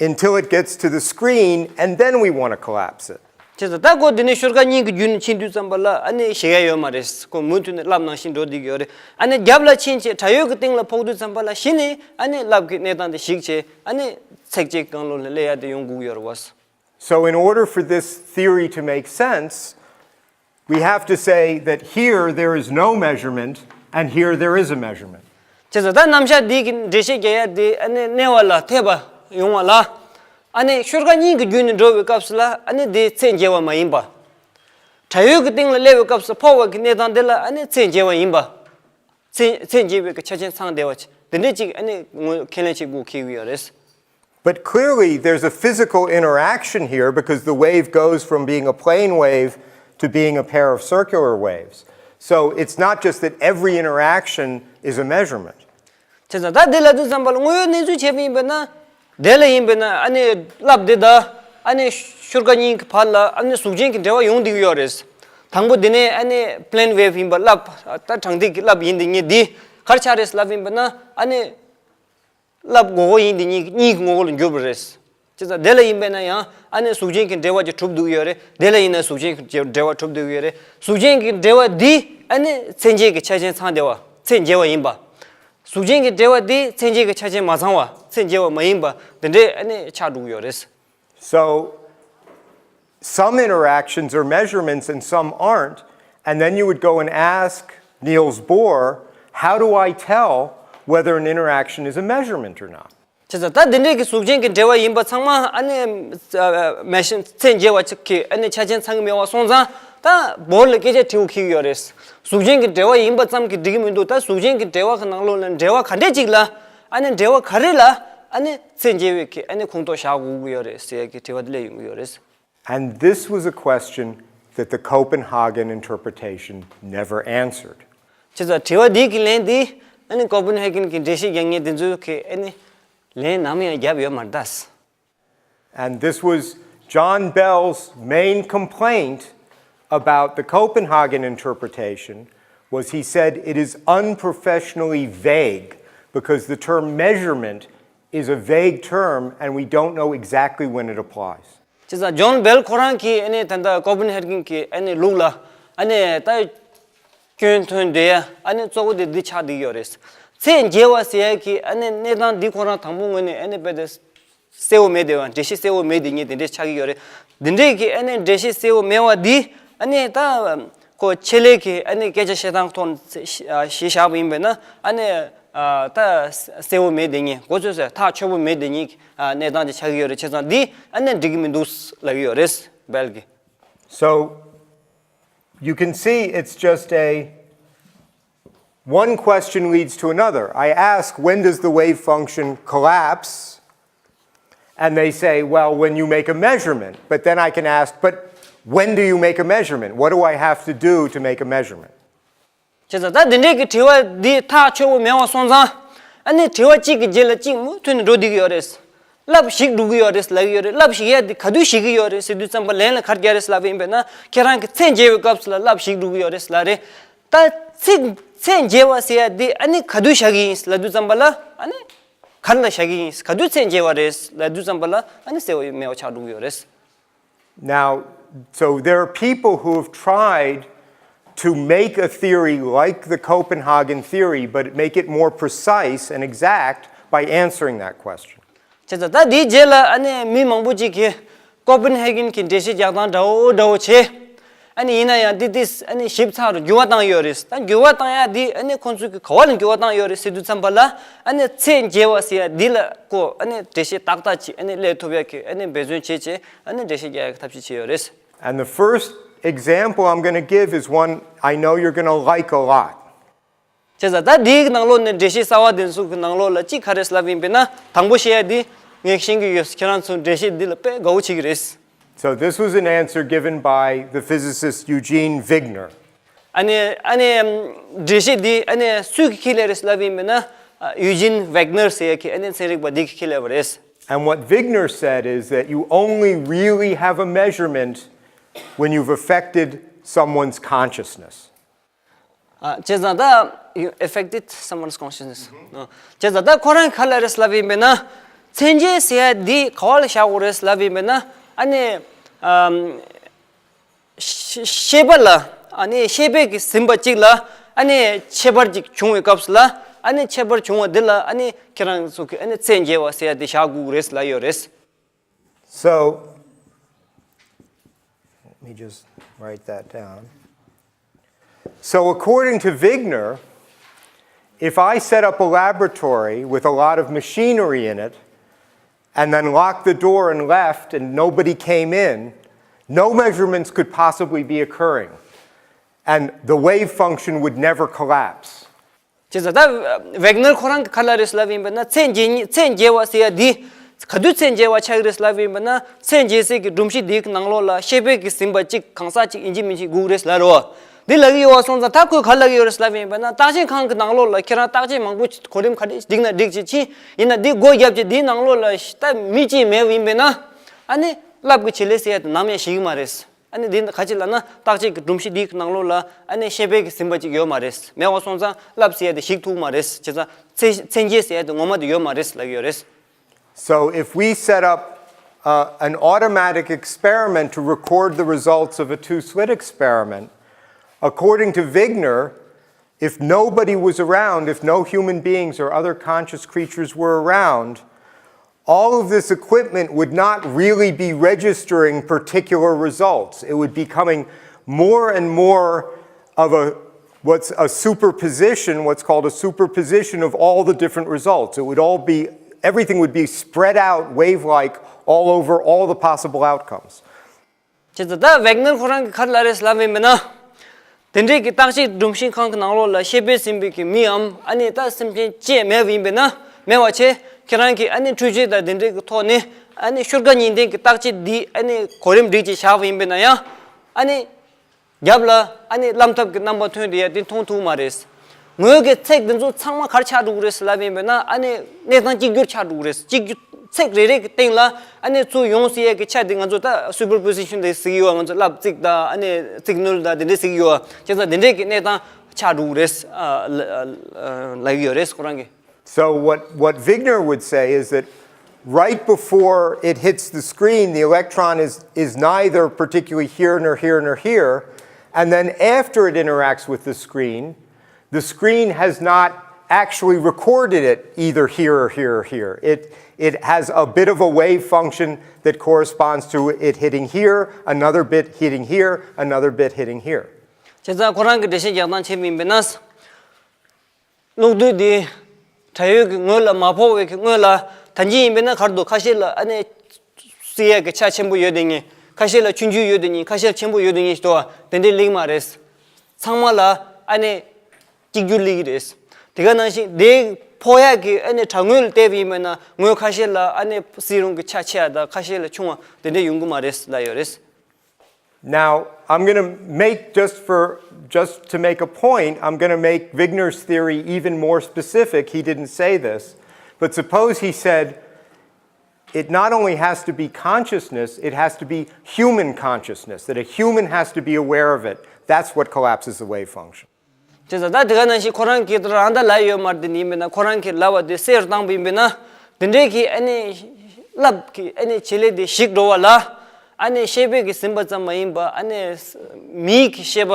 until it gets to the screen, and then we want to collapse it. བྱས་ཙང་ད་ཁོ་འདི་ནས་ཤུགས་དཀའ་གཉིས་ཀྱི་བརྒྱུད་ནས་ཕྱིན་དུས་ཙམ་པ་ལ་ཨ་ནི་ཞིག་ཡ་ཡོད་མ་རེད། ཁོ་མུ་མཐུད་ནས་རླབས་ནང་བཞིན་འགྲོ་བསྡད་ཀྱི་ཡོད་རེད། ཨ་ནི་རྒྱབ་ལ་ཕྱིན་བྱས་བྲག་ཡོལ་གྱི་སྟེང་ལ་ཕོག་དུས་ཙམ་པ་ལ་གཞི་ནས་ཨ་ནི་རླབས་ཀྱི་གནས་སྟངས་དེ་ཞིག་བྱས་ཨ་ནི་ཚད་འཇལ་གྱི་སྒང་ལོགས་ལ་སླེབས་ཡ་དེ་ཡོང་དགོས་ཀྱི་ཡོད་རེད་བ། So in order for this theory to make sense, we have to say that here there is no measurement and here there is a measurement. བྱས་ཙང་ད་རྣམ་གཞག་འདི་གི་འགྲེལ་བཤད་རྒྱག་ཡ་དེ་ཨ་ནི་གནས་པ་ལ་འཐད་པ་ཡོང་བ་ལ། ཨ་ནི་ཤུགས་དཀའ་གཉིས་ཀྱི་བརྒྱུད་ནས་འགྲོ་བའི་སྐབས་སུ་ལ་ཨ་ནི་དེ་ཚད་འཇལ་བ་མ་ཡིན་པ། བྲག་ཡོལ་གྱི་སྟེང་ལ་སླེབས་པའི་སྐབས་སུ་ཕོག་པ་གི་གནས་སྟངས་དེ་ལ་ཨ་ནི་ཚད་འཇལ་བ་ཡིན་པ། ཚད་ཚད་འཇལ་བའི་གི་ཆ་རྐྱེན་ཚང་བསྡད་པ་ཅིག་དེ་འདྲས་ཅིག་ཨ་ནི་ངོས་ཁས་ལེན་བྱེད་དགོས་འཁེལ་གྱི་ཡོད་རེད། But clearly, there's a physical interaction here because the wave goes from being a plane wave to being a pair of circular waves. So it's not just that every interaction is a measurement. བྱས་ཙང་ད་འདི་ལ་དུས་ཙམ་པ་ལ་དངོས་ཡོད་གནས་ཚུལ་བྱས་པ་ཡིན་པས་ན། དེ་ལ་ཡིན་པས་ན་ཨ་ནི་རླབས་འདི་དང་ཨ་ནི་ཤུགས་དཀའ་གཉིས་ཀྱི་བར་ལ་ཨ་ནི་གཟུགས་ཅན་གྱི་འབྲེལ་བ་ཡོང་བསྡད་ཀྱི་ཡོད་རེད། དང་པོ་འདི་ནས་ཨ་ནི་plane wave ཡིན་པ་རླབས་ད་དྲང་ཐིག་གི་རླབས་ཡིན་འདི་གཉིས་འདི་ག་རེ་ཆགས་རེད་ལབ་ཡིན་པས་ན་ཨ་ནི། རླབས་ངོ་བོ་ཡིན་དེ་གཉིས་གཉིས་ཀྱི་ངོ་བོ་ལ་འགྱུར་བ་རེད། བྱས་ཙང་དེ་ལ་ཡིན་པས་ན་ཡང་ཨ་ནི་གཟུགས་ཅན་གྱི་འབྲེལ་བ་ཅིག་གྲུབ་འདུག་ཡོད་རེད། དེ་ལ་ཡིན་ན་གཟུགས་ཅན་གྱི་འབྲེལ་བ་གྲུབ་འདུག་ཡོད་རེད། གཟུགས་ཅན་གྱི་འབྲེལ་བ་འདི་ཨ་ནི་ཚད་འཇལ་གྱི་ཆ་རྐྱེན་ཚང་བསྡད་པ་ཚད་འཇལ་བ་ཡིན་པ། གཟུགས་ཅན་གྱི་འབྲེལ་བ་འདི་ཚད་འཇལ་གྱི་ཆ་རྐྱེན་མ་ཚང་བ་ཚད་འཇལ་བ་མ་ཡིན་པ་དེ་འདྲས་ཨ་ནི་ཆགས་འགྲོ་གི་ཡོད་རེད། So, some interactions are measurements and some aren't. And then you would go and ask Niels Bohr, "How do I tell whether an interaction is a measurement or not?" བྱས་ཙང་ད་འདི་འདྲའི་གི་གཟུགས་ཅན་གྱི་འབྲེལ་བ་ཡིན་པ་ཚང་མ་ཨ་ནི་མེ་ཤིན་ཚད་འཇལ་བ་ཅིག་གི་ཨ་ནི་ཆ་རྐྱེན་ཚང་གི་མེད་པ་སོང་ཙང་ ད་བོར་ལ་སྐད་ཆ་དྲིས་པ་འཁྱེར་གྱི་ཡོད་རེད། གཟུགས་ཅན་གྱི་འབྲེལ་བ་ཡིན་པ་ཙམ་གྱིས་འགྲིག་གི་མི་འདུག་ད་གཟུགས་ཅན་གྱི་འབྲེལ་བ་གི་ནང་ལོགས་ལ་འབྲེལ་བ་ག་འདྲས་ཅིག་ལ། ཨ་ནི་འབྲེལ་བ་ག་རེ་ལ། ཨ་ནི་ཚད་འཇལ་བའི་གི་ཨ་ནི་ཁོངས་གཏོགས་བཞག་དགོས་ཀྱི་ཡོད་རེད་ཟེར་ཡ་གི་དྲི་བ་དེ་སླེབས་ཡོང་གི་ཡོད་རེད། And this was a question that the Copenhagen interpretation never answered. བྱས་ཙང་དྲི་བ་འདི་གི་ལན་འདི་ཨ་ནི་ཀོ་པན་ཧེ་གན་གྱི་འགྲེལ་བཤད་རྒྱག་མཁན་དེ་ཚོས་གི་ཨ་ནི་ལན་ནམ་ཡང་བརྒྱབ་ཡོད་མ་རེད་ད། And this was John Bell's main complaint about the Copenhagen interpretation was he said it is unprofessionally vague because the term measurement is a vague term and we don't know exactly when it applies. བྱས་ཙང་ཇོན་བེལ་ཁོ་རང་གིས་ཨ་ནི་ད་ལྟ་ཀོ་པན་ཧེ་གན་གྱི་ཨ་ནི་ལུགས་ལ་ཨ་ནི་ད་སྐྱོན་ཐོན་འདྲ་ཡ་ཨ་ནི་གཙོ་བོ་དེ་འདི་ཆགས་བསྡད་ཡོད་རེད། ཚད་འཇལ་བ་ཟེར་ཡ་གི་ཨ་ནི་གནས་སྟངས་འདི་ཁོ་རང་དང་པོ་ངོས་ནས་ཨ་ནི་དཔེ་དེ་གསལ་བོ་མེད་དེ་བ་འགྲེལ་བཤད་གསལ་བོ་མེད་དེ་ངས་དེ་འདྲས་ཆགས་ཀྱི་ཡོད་རེད། དེ་འདྲས་ཀྱི་ཨ་ནི་འགྲེལ་བཤད་གསལ་བོ་མེད་པ་འདི་ཨ་ནི་ད་ཁོ་ཆེད་ལས་ཀྱི་ཨ་ནི་སྐད་ཆ་བཤད་སྟངས་ཐོག་ནས་གཞི་བཞག་པ་ཡིན་པས་ན་ཨ་ནི་ད་གསལ་བོ་མེད་དེ་ངས་གོ་ཚོད་ཟེར་ཐག་ཆོད་པོ་མེད་དེ་ངས་གནས་སྟངས་ཅིག་ཆགས་ཀྱི་ཡོད་རེད། བྱས་ཙང་འདི་ཨ་ནི་འགྲིག་གི་མི་འདུག་ལབ་ཀྱི་ཡོད་རེད་བེལ་གྱིས། So you can see it's just a one question leads to another. I ask, when does the wave function collapse? And they say, well, when you make a measurement. But then I can ask, but when do you make a measurement? What do I have to do to make a measurement? བྱས་ཙང་ད་འདི་འདྲའི་གི་དྲི་བ་འདི་ཐག་ཆོད་པོ་མེད་པ་སོང་ཙང་ཨ་ནི་དྲི་བ་གཅིག་གི་རྗེས་ལ་གཅིག་མུ་མཐུད་ནས་འགྲོ་བསྡད་ཀྱི་ཡོད་རེད། རླབས་ཞིག་འགྲོ་གི་ཡོད་རེད་ལབ་ཀྱི་ཡོད་རེད། རླབས་ཞིག་ཡ་འདི་ག་དུས་ཞིག་གི་ཡོད་རེད་ཟེར་དུས་ཙམ་པ་ལན་ལ་ག་རེ་རྒྱག་རེད་ལབ་པ་ཡིན་པས་ན་ཁྱེད་རང་གི་ཚད་འཇལ་བའི་སྐབས་སུ་ལ་རླབས་ཞིག་འགྲོ་གི་ཡོད་རེད་ལབ་རེད། ད་ཚད་ཚད་འཇལ་བ་ཟེར་ཡ་འདི་ཨ་ནི་ག་དུས་བཞག་གི་ཡིན་ལབ་དུས་ཙམ་པ་ལ་ཨ་ནི་ག་རེ་ལ་བཞག་གི་ཡིན་ག་དུས་ཚད་འཇལ་བ་རེད་ལབ་དུས་ཙམ་པ་ལ་ཨ་ནི་གསལ་བོ་མེད་པ་ཆགས་འགྲོ་གི་ཡོད་རེད། Now, so there are people who have tried to make a theory like the Copenhagen theory, but make it more precise and exact by answering that question. བྱས་ཙང་ད་དེའི་རྗེས་ལ་ཨ་ནི་མི་མང་པོ་ཅིག་གིས་ཀོ་པན་ཧེ་གན་གྱི་འགྲེལ་བཤད་རྒྱག་སྟངས་འདྲ་བོ་འདྲ་བོ་བྱས། ཨ་ནི་ཡིན་ན་ཡང་འདི་ཏིས་ཨ་ནི་ཞིབ་ཚགས་རུ་འགྱུར་བ་བཏང་ཡོད་རེད། ད་འགྱུར་བ་བཏང་ཡ་འདི་ཨ་ནི་ཁོང་ཚོས་གི་ག་བ་ལ་འགྱུར་བ་བཏང་ཡོད་རེད་ཟེར་དུས་ཙམ་པ་ལ་ཨ་ནི་ཚད་འཇལ་བ་ཟེར་ཡ་འདི་ལ་ཀོ་ཨ་ནི་འགྲེལ་བཤད་ཏག་ཏག་ཅིག་ཨ་ནི་སླེབས་ཐུབ་ཡ་གི་ཨ་ནི་འབད་བརྩོན་བྱས་བྱས་ཨ་ནི་འགྲེལ་བཤད་རྒྱག་ཡ་གི་ཐབས་ཤེས་བྱས་ཡོད་རེད། And the first example I'm going to give is one I know you're going to like a lot. བྱས་ཙང་ད་འདིའི་ནང་ལོགས་ནས་འགྲེལ་བཤད་གསར་བ་དེ་ཚོ་གི་ནང་ལོགས་ལ་གཅིག་ག་རེ་ལབ་ཡིན་པས་ན་དང་པོ་བཤད་ཡ་འདི་ངས་ཤེས་ཀྱི་ཡོད། ཁྱེད་རང་ཚོ་འགྲེལ་བཤད་འདི་ལ་དཔེ་དགའ་བོ་བྱེད་ཀྱི་རེད། So this was an answer given by the physicist Eugene Wigner. ཨ་ནི་ཨ་ནི་འགྲེལ་བཤད་འདི་ཨ་ནི་སུས་ཀྱིས་ཁས་ལེན་རེད་ལབ་ཡིན་པས་ན་ཨ་ཡུ་ཇིན་ཝེག་ནར་ཟེར་ཡ་གི་ཨ་ནི་ཚན་རིག་པ་འདི་གིས་ཁས་ལེན་པ་རེད། And what Wigner said is that you only really have a measurement when you've affected someone's consciousness. ཨ། བྱས་ཙང་ད་you affected someone's consciousness. ཨ། བྱས་ཙང་ད་ཁོ་རང་ག་ལ་རེད་ལབ་ཡིན་པས་ན་ཚད་འཇལ་ཟེར་ཡ་འདི་ག་བ་ལ་བཞག་དགོས་རེད་ལབ་ཡིན་པས་ན་ཨ་ནི་ཨམ། ཤེས་ཤེས་པ་ལ་ཨ་ནི་ཤེས་པའི་གི་ཟིན་པ་གཅིག་ལ་ཨ་ནི་ཁྱད་པར་གཅིག་བྱུང་བའི་སྐབས་སུ་ལ་ཨ་ནི་ཁྱད་པར་བྱུང་བ་འདི་ལ་ཨ་ནི་ཁྱེད་རང་ཚོ་གི་ཨ་ནི་ཚད་འཇལ་བ་ཟེར་ཡ་འདི་བཞག་དགོས་རེད་ལབ་ཡོད་རེད། So, let me just write that down. So, according to Wigner, if I set up a laboratory with a lot of machinery in it and then locked the door and left and nobody came in, no measurements could possibly be occurring, and the wave function would never collapse. བྱས་ཙང་ད་ཝེག་ནར་ཁོ་རང་གིས་ག་ལ་རེད་ལབ་ཡིན་པ་ན་ཚད་འཇལ་ཚད་འཇལ་བ་ཟེར་ཡ་འདི་ག་དུས་ཚད་འཇལ་བ་ཆགས་ཀྱི་རེད་ལབ་ཡིན་པ་ན་ཚད་འཇལ་སའི་གི་སྒྲོམ་གཞི་འདིའི་གི་ནང་ལོགས་ལ་ཤེས་པའི་གི་ཟིན་པ་གཅིག་གང་ཟག་གཅིག་ཡིན་གཅིག་མིན་གཅིག་དགོས་ཀྱི་རེད་ལབ་རོ། འདི་ལབ་ཀྱི་ཡོད་པ་སོང་ཙང་ད་ཁོས་ག་ལབ་ཀྱི་ཡོད་རེད་ལབ་ཡིན་པ་ན་བརྟག་དཔྱད་ཁང་གི་ནང་ལོགས་ལ་ཁྱེད་རང་བརྟག་དཔྱད་མང་པོ་གོ་རིམ་ག་འདྲ་འགྲིག་ན་འགྲིག་ཅིག་ཕྱིན་ཡིན་ན་འདི་སྒོ་བརྒྱབ་ཅིག་འདིའི་ནང་ལོགས་ལ་ད་མི་གཅིག་མེད་པ་ཡིན་པས་ན་ཨ་ནི་རླབས་ཀྱི་བྱེད་ལས་ཟེར་ཡ་དེ་ནམ་ཡང་ཞིག་གི་མ་རེད། ཨ་ནི་འདི་ག་ཅི་ལབ་ན་བརྟག་དཔྱད་ཀྱི་སྒྲོམ་གཞི་འདིའི་ནང་ལོགས་ལ་ཨ་ནི་ཤེས་པའི་གི་ཟིན་པ་ཅིག་ཡོད་མ་རེད། མེད་པ་སོང་ཙང་རླབས་ཟེར་ཡ་དེ་ཞིག་ཐུབ་མ་རེད། བྱས་ཙང་ཚད་ཚད་འཇལ་ཟེར་ཡ་དེ་ངོ་མ་དེ་ཡོད་མ་རེད་ལབ་ཀྱི་ཡོད་རེད། So if we set up uh, an automatic experiment to record the results of a two-slit experiment, according to Wigner, if nobody was around, if no human beings or other conscious creatures were around, all of this equipment would not really be registering particular results. It would be coming more and more of a what's a superposition, what's called a superposition of all the different results. It would all be everything would be spread out wave-like all over all the possible outcomes. བྱས་ཙང་ད་ཝེག་ནར་ཁོ་རང་གིས་ག་རེ་ལབ་རེད་ལབ་ཡིན་པས་ན། དེ་འདྲས་ཀྱི་བརྟག་དཔྱད་སྒྲོམ་གཞི་ཁང་གི་ནང་ལོགས་ལ་ཤེས་པས་ཟིན་པའི་གི་མིའམ་ཨ་ནི་ད་སེམས་ཅན་ཅིག་མེད་པ་ཡིན་པས་ན་མེད་པ་བྱས། ཁྱེད་རང་གིས་ཨ་ནི་འཕྲུལ་ཆས་དང་དེ་འདྲས་ཀྱི་ཐོག་ནས་ཨ་ནི་ཤུགས་དགག་གཉིས་ལྡན་གྱི་བརྟག་དཔྱད་འདི་ཨ་ནི་གོ་རིམ་སྒྲིག་ཅིག་བཞག་པ་ཡིན་པས་ན་ཡང་ཨ་ནི་རྒྱབ་ལ་ཨ་ནི་ལམ་ཐབས་ཀྱི་རྣམ་པ་ཐོན་དེ་ཡ་དེ་མཐོང་ཐུབ་མ་རེད། ངོས་ཀྱི་ཚེག་འདི་ཚོ་ཚང་མ་ག་རེ་ཆགས་འགྲོ་གི་རེད་ལབ་ཡིན་པས་ན་ཨ་ནི་གནས་སྟངས་གཅིག་གྱུར་ཆགས་འགྲོ་གི་རེད། གཅིག་གྱུར་ཚེག་རེ་རེ་གི་སྟེང་ལ་ཨ་ནི་ཚུར་ཡོང་སྲིད་ཡས་ཀྱི་ཆ་དེ་ང་ཚོ་ད་སུ་པར་པོ་སི་ཤན་དེ་ཟེར་གྱི་ཡོད། ང་ཚོ་རླབས་རྩིས་དང་ཨ་ནི་རྩིས་ནུས་དང་དེ་འདྲས་ཟེར་གྱི་ཡོད། བྱས་ཙང་དེ་འདྲས་ཀྱི་གནས་སྟངས་ཆགས་འགྲོ་གི་རེད་ཨ་ལ་ཨ་ལ་ལབ་ཀྱི་ཡོད་རེད་ཁོ་རང་གིས། So what, what Wigner would say is that right before it hits the screen, the electron is, is neither particularly here nor here nor here. And then after it interacts with the screen, the screen has not actually recorded it either here or here or here. It, it has a bit of a wave function that corresponds to it hitting here, another bit hitting here, another bit hitting here. བྱས་ཙང་ཁོ་རང་གི་འགྲེལ་བཤད་རྒྱག་སྟངས་བྱས་པ་ཡིན་པས་ན། གློག་རྡུལ་འདི་དྲ་ཡོལ་གྱི་ངོས་ལ་མ་ཕོག་པའི་གི་སྔོན་ལ་ད་གིན་ཡིན་པས་ན་ག་རེ་འདུག་ཁ་ཤས་ལ་ཨ་ནི་སྲིད་ཡས་ཀྱི་ཆ་ཆེན་པོ་ཡོད་དེ་ཉིད། ཁ་ཤས་ལ་ཆུང་ཆུང་ཡོད་དེ་ཉིད། ཁ་ཤས་ལ་ཆེན་པོ་ཡོད་དེ་ཉིད་ཞིག་འདུག་བ། དེ་འདྲའི་ལེགས་མ་རེད། ཚང་མ་ལ་ཨ་ནི་གཅིག་གྱུར་ལེགས་རེད། དེ་ག་ནང་བཞིན་དེ་ཕོག་ཡས་ཀྱི་ཨ་ནི་དྲ་ངོས་ལ་བལྟས་པ་ཡིན་པས་ན་ངོས་ཁ་ཤས་ལ་ཨ་ནི་སྲིད་རུང་གི་ཆ་ཆེ་བ་དང་ཁ་ཤས་ལ་ཆུང་བ་དེ་འདྲ་ཡོང་གི་མ་རེད་ལབ་ཡོད་རེད། Now, I'm going to make, just for, just to make a point, I'm going to make Wigner's theory even more specific. He didn't say this, but suppose he said it not only has to be consciousness, it has to be human consciousness, that a human has to be aware of it. That's what collapses the wave function. བྱས་ཙང་ད་དེ་ག་ནང་བཞིན་ཁོ་རང་གིས་རང་ད་ལབ་ཡོད་མ་རེད། དེ་ཡིན་པས་ན་ཁོ་རང་གིས་ལབ་པ་དེ་གསལ་བཏང་པ་ཡིན་པས་ན་དེ་འདྲའི་གི་ཨ་ནི་རླབས་ཀྱི་ཨ་ནི་བྱེད་ལས་དེ་ཞིག་འགྲོ་བ་ལ་ཨ་ནི་ཤེས་པས་ཀྱིས་ཟིན་པ་ཙམ་མ་ཡིན་པ་ཨ་ནི་མིའི་གི་ཤེས་པ་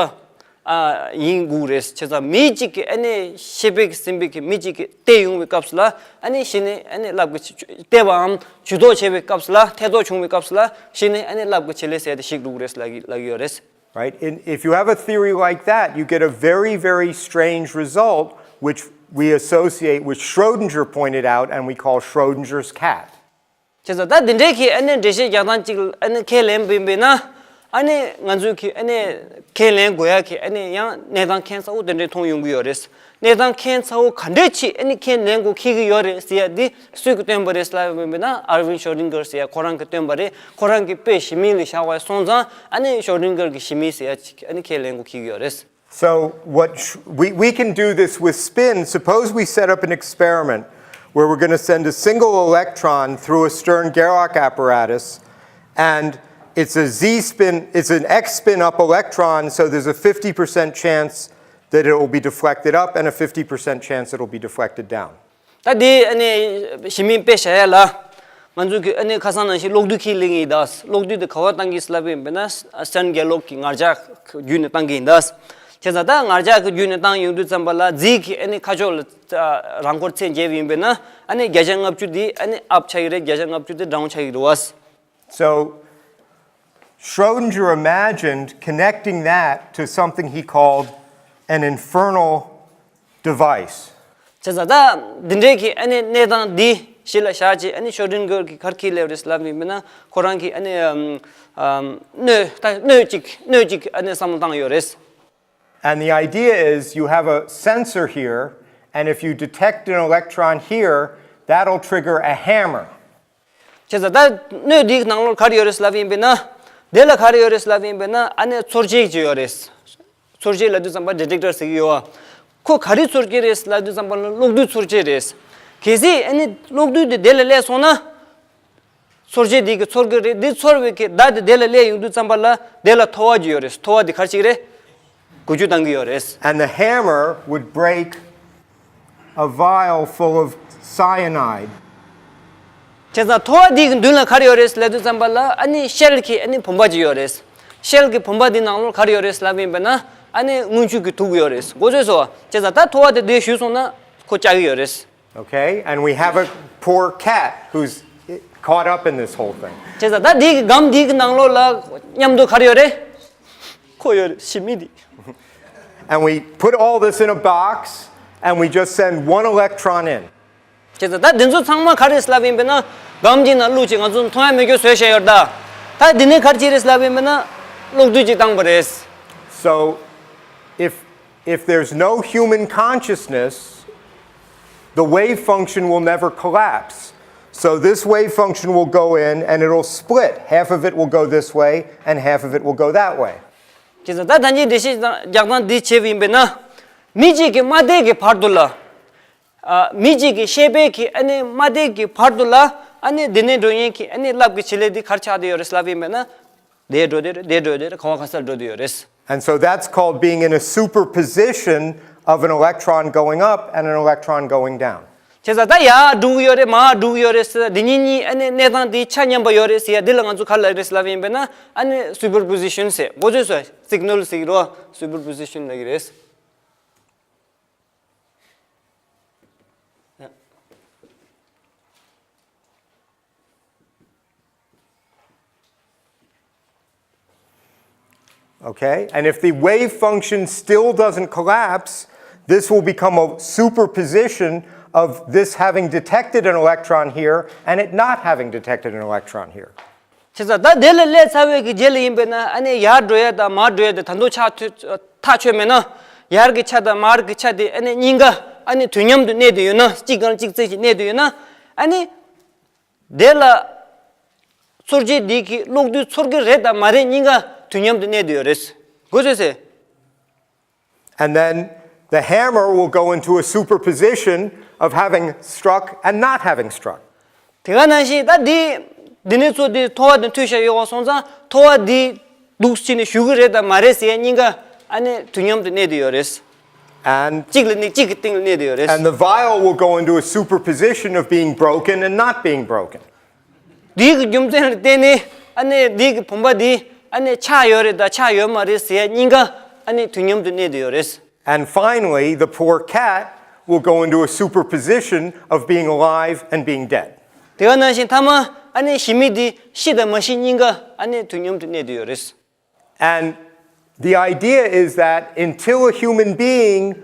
ཨ་ཡིན་དགོས་རེད། བྱས་ཙང་མི་གཅིག་གིས་ཨ་ནི་ཤེས་པས་ཀྱིས་ཟིན་པའི་གི་མི་གཅིག་གིས་བལྟས་ཡོང་བའི་སྐབས་སུ་ལ་ཨ་ནི་གཞི་ནས་ཨ་ནི་རླབས་ཀྱི་བལྟས་པའམ་ཇུས་གཏོགས་བྱས་པའི་སྐབས་སུ་ལ་ཐེ་གཏོགས་བྱུང་བའི་སྐབས་སུ་ལ་གཞི་ནས་ཨ་ནི་རླབས་ཀྱི་བྱེད་ལས་ཟེར་དེ་ཞིག་འགྲོ་གི་རེད་ལབ་ཀྱི་ལབ་ཀྱི་ཡོད་རེད། Right? And if you have a theory like that, you get a very, very strange result, which we associate, which Schrodinger pointed out, and we call Schrodinger's cat. བྱས་ཙང་ད་འདི་འདྲའི་གི་ཨ་ནི་འགྲེལ་བཤད་རྒྱག་སྟངས་གཅིག་ཨ་ནི་ཁས་ལེན་པ་ཡིན་པས་ན་ཨ་ནི་ང་ཚོས་གི་ཨ་ནི་ཁས་ལེན་དགོས་ཡ་གི་ཨ་ནི་ཡང་གནས་སྟངས་ཁྱད་མཚར་པོ་དེ་འདྲའི་མཐོང་ཡོང་གི་ཡོད་རེད། གནས་སྟངས་ཁྱད་མཚར་པོ་ག་འདྲས་ཅིག་ཨ་ནི་ཁས་ལེན་དགོས་འཁེལ་གི་ཡོད་རེད་ཟེར་ཡ་འདི་སུས་གི་བཏོན་པ་རེད་ལབ་ཡོང་པས་ན་ཨར་ཝིན་ཤོ་རིན་གར་ཟེར་ཡ་ཁོ་རང་གི་བཏོན་པ་རེད། ཁོ་རང་གི་དཔེ་ཞི་མི་ལ་བཞག་པ་སོང་ཙང་ཨ་ནི་ཤོ་རིན་གར་གི་ཞི་མི་ཟེར་ཡ་ཅིག་ཨ་ནི་ཁས་ལེན་དགོས་འཁེལ་གི་ཡོད་རེད། So what sh- we, we can do this with spin. Suppose we set up an experiment where we're going to send a single electron through a Stern-Gerlach apparatus, and it's a z spin, it's an x spin up electron, so there's a fifty percent chance that it will be deflected up and a fifty percent chance it'll be deflected down. ད་དེ་ཨ་ནི་ཞི་མི་དཔེ་བཞག་ཡ་ལ། ང་ཚོ་གི་ཨ་ནི་ཁ་སང་ནང་བཞིན་གློག་རྡུལ་ཁྱེར་ལེན་གྱི་ཡིན་ད། གློག་རྡུལ་དེ་ག་པར་བཏང་གི་ཡིན་ལབ་ཡིན་པས་ན་སྟན་གྱི་གློག་གི་ངར་ལྕགས་བརྒྱུད་ནས་བཏང་གི་ཡིན་ད། བྱས་ཙང་ད་ངར་ལྕགས་ཀྱི་བརྒྱུད་ནས་བཏང་ཡོང་དུས་ཙམ་པ་ལ་རྫས་ཀྱི་ཨ་ནི་ཁ་ཕྱོགས་ལ་རང་འཁོར་ཚད་འཇལ་བ་ཡིན་པས་ན་ཨ་ནི་བརྒྱ་ཆ་ལྔ་བཅུ་དེ་ཨ་ནི་ཨབ་ཆགས་ཀྱི་རེད། བརྒྱ་ཆ་ལྔ་བཅུ་དེ་ཌའོན་ཆགས་ཀྱི་རེད་བ། So Schrodinger imagined connecting that to something he called an infernal device. བྱས་ཙང་ད་འདི་འདྲའི་གི་ཨ་ནི་གནས་སྟངས་འདི་གཞི་ལ་བཞག་བྱས་ཨ་ནི་ཤོ་རིན་གར་གི་ག་རེ་ཁས་ལེན་རེད་ལབ་ཡིན་པས་ན་ཁོ་རང་གི་ཨ་ནི་ཨམ་ཨམ་སྣོད་ད་སྣོད་ཅིག་སྣོད་ཅིག་ཨ་ནི་བསམ་བློ་བཏང་ཡོད་རེད། And the idea is you have a sensor here, and if you detect an electron here, that'll trigger a hammer. བྱས་ཙང་ད་སྣོད་འདིའི་ནང་ལོགས་ག་རེ་ཡོད་རེད་ལབ་ཡིན་པས་ན། དེ་ལ་ག་རེ་ཡོད་རེད་ལབ་ཡིན་པས་ན་ཨ་ནི་ཚོར་བྱེད་ཅིག་ཡོད་རེད། ཚོར་བྱེད་ལབ་དུས་ཙམ་པ་ཌི་ཊེག་ཊར་ཟེར་གྱི་ཡོད། ཁོ་ག་རེ་ཚོར་གྱི་རེད་ལབ་དུས་ཙམ་པ་ལ་གློག་རྡུལ་ཚོར་བྱེད་རེད། གལ་སྲིད་ཨ་ནི་གློག་རྡུལ་དེ་དེ་ལ་སླེབས་སོང་ན། ཚོར་བྱེད་དེ་གི་ཚོར་གྱི་རེད། དེ་ཚོར་བའི་གི་མདའ་དེ་དེ་ལ་སླེབས་ཡོང་དུས་ཙམ་པ་ལ་དེ་ལ་ཐོ་བ་ཅིག་ཡོད་རེད། ཐོ་བ་དེ་ག་རེ་ཅིག་རེད། འགུལ་སྐྱོད་བཏང་གི་ཡོད་རེད། And the hammer would break a vial full of cyanide. བྱས་ཙང་ཐོ་བ་འདི་གི་མདུན་ལ་ག་རེ་ཡོད་རེད་ལབ་དུས་ཙམ་པ་ལ་ཨ་ནི་ཤེལ་གྱི་ཨ་ནི་བུམ་པ་ཅིག་ཡོད་རེད། ཤེལ་གྱི་བུམ་པ་འདི་ནང་ལོགས་ག་རེ་ཡོད་རེད་ལབ་ཡིན་པས་ན་ཨ་ནི་རྔུལ་ཆུ་གི་དུག་ཡོད་རེད། མགོ་ཚོས་སོ། བྱས་ཙང་ད་ཐོ་བ་དེ་འདི་གཞུས་སོང་ན་ཁོ་ལྕགས་ཀྱི་ཡོད་རེད། Okay, and we have a poor cat who's caught up in this whole thing. བྱས་ཙང་ད་འདི་གི་སྒམ་འདི་གི་ནང་ལོགས་ལ་མཉམ་དུ་ག་རེ་ཡོད་རེད། ཁོ་ཡོད་རེད། ཞི་མི་འདི། And we put all this in a box and we just send one electron in. བྱས་ཙང་ད་འདི་ཚོ་ཚང་མ་ག་རེ་ལབ་ཡིན་པས་ན་སྒམ་གྱི་ནང་བླུགས་ཅིག་ང་ཚོ་མཐོང་ཡ་མེད་རྒྱུ་བཟོས་བཞག་ཡོད་ད། ད་འདི་ནས་ག་རེ་བྱས་རེད་ལབ་ཡིན་པ་ན། གློག་རྡུལ་ཅིག་བཏང་པ་རེད། So, if, if there's no human consciousness, the wave function will never collapse. So this wave function will go in and it'll split. Half of it will go this way and half of it will go that way. བྱས་ཙང་ད་ད་ནི་འགྲེལ་བཤད་རྒྱག་སྟངས་འདི་བྱས་པ་ཡིན་པས་ན། མི་གཅིག་གི་མ་དེ་གི་བར་དུ་ལ། ཨ། མི་གཅིག་གི་ཤེས་པའི་གི་ཨ་ནི་མ་དེ་གི་བར་དུ་ལ། ཨ་ནི་འདི་ནས་འགྲོ་ཡིན་གི་ཨ་ནི་རླབས་ཀྱི་བྱེད་ལས་འདི་ག་རེ་ཆགས་བསྡད་ཡོད་རེད་ལབ་ཡིན་པས་ན། དེ་འགྲོ་དེ་རེད། དེ་འགྲོ་དེ་རེད། ག་བ་ག་སར་འགྲོ་དེ་ཡོད་རེད། And so that's called being in a superposition of an electron going up and an electron going down. བྱས་ཙང་ད་ཡར་འགྲོ་གི་ཡོད་རེད། མར་འགྲོ་གི་ཡོད་རེད་ཟེར། འདི་གཉིས་གཉིས་ཨ་ནི་གནས་སྟངས་འདི་ཆ་མཉམ་པ་ཡོད་རེད་ཟེར་ཡ་འདི་ལ་ང་ཚོ་ག་རེ་ལབ་རེད་ལབ་ཡིན་པས་ན། ཨ་ནི་superposition ཟེར། འགོ་ཚུགས་སོ། Signal ཟེར་གི་རེད་པ། Superposition ལབ་ཀྱི་རེད། Okay, and if the wave function still doesn't collapse, this will become a superposition of this having detected an electron here and it not having detected an electron here. བྱས་ཙང་ད་དེ་ལ་སླེབས་ཚར་བའི་གི་རྗེས་ལ་ཡིན་པས་ན། ཨ་ནི་ཡར་འགྲོ་ཡ་དང་མར་འགྲོ་ཡ་དེ་ད་དུང་ཆགས་ཐུ- ཐག་ཆོད་མེད་ན། ཡར་གི་ཆ་དང་མར་གི་ཆ་དེ་ཨ་ནི་གཉིས་ཀ་ཨ་ནི་དུས་མཉམ་དུ་གནས་བསྡད་ཡོད་ན། གཅིག་སྒང་གཅིག་བརྩེགས་ཤིག་གནས་བསྡད་ཡོད་ན། ཨ་ནི་དེ་ལ་ཚོར་བྱེད་འདི་གི་གློག་རྡུལ་ཚོར་གི་རེད་དང་མ་རེད་གཉིས་ཀ་དུས་མཉམ་དུ་གནས་བསྡད་ཡོད་རེད། གོ་ཚོད་ཟེར། And then the hammer will go into a superposition of having struck and not having struck. དེ་ག་ནང་བཞིན་ད་འདི་འདི་ནས་ཚུར་འདི་ཐོ་བ་དེ་མཐུད་བཞག་ཡོད་པ་སོང་ཙང་། ཐོ་བ་འདི་འདུག་སེ་བྱས་ནས་ཞུགས་ཀྱི་རེད་དང་མ་རེད་ཟེར་ཡ་གཉིས་ཀ་ཨ་ནི་དུས་མཉམ་དུ་གནས་བསྡད་ཡོད་རེད། And གཅིག་ལ་གཅིག་གི་སྟེང་ལ་གནས་བསྡད་ཡོད་རེད། And the vial will go into a superposition of being broken and not being broken. འདིའི་གི་རྒྱུ་མཚན་ལ་བརྟེན་ནས་ཨ་ནི་འདིའི་གི་བུམ་པ་འདི་ཨ་ནི་ཆགས་ཡོད་རེད་དང་ཆགས་ཡོད་མ་རེད་ཟེར་ཡ་གཉིས་ཀ་ཨ་ནི་དུས་མཉམ་དུ་གནས་བསྡད་ཡོད་རེད། And finally, the poor cat will go into a superposition of being alive and being dead. དེ་ག་ནང་བཞིན་མཐའ་མ་ཨ་ནི་ཞི་མི་འདི་ཤི་དང་མ་ཤི་གཉིས་ཀ་ཨ་ནི་དུས་མཉམ་དུ་གནས་བསྡད་ཡོད་རེད། And the idea is that until a human being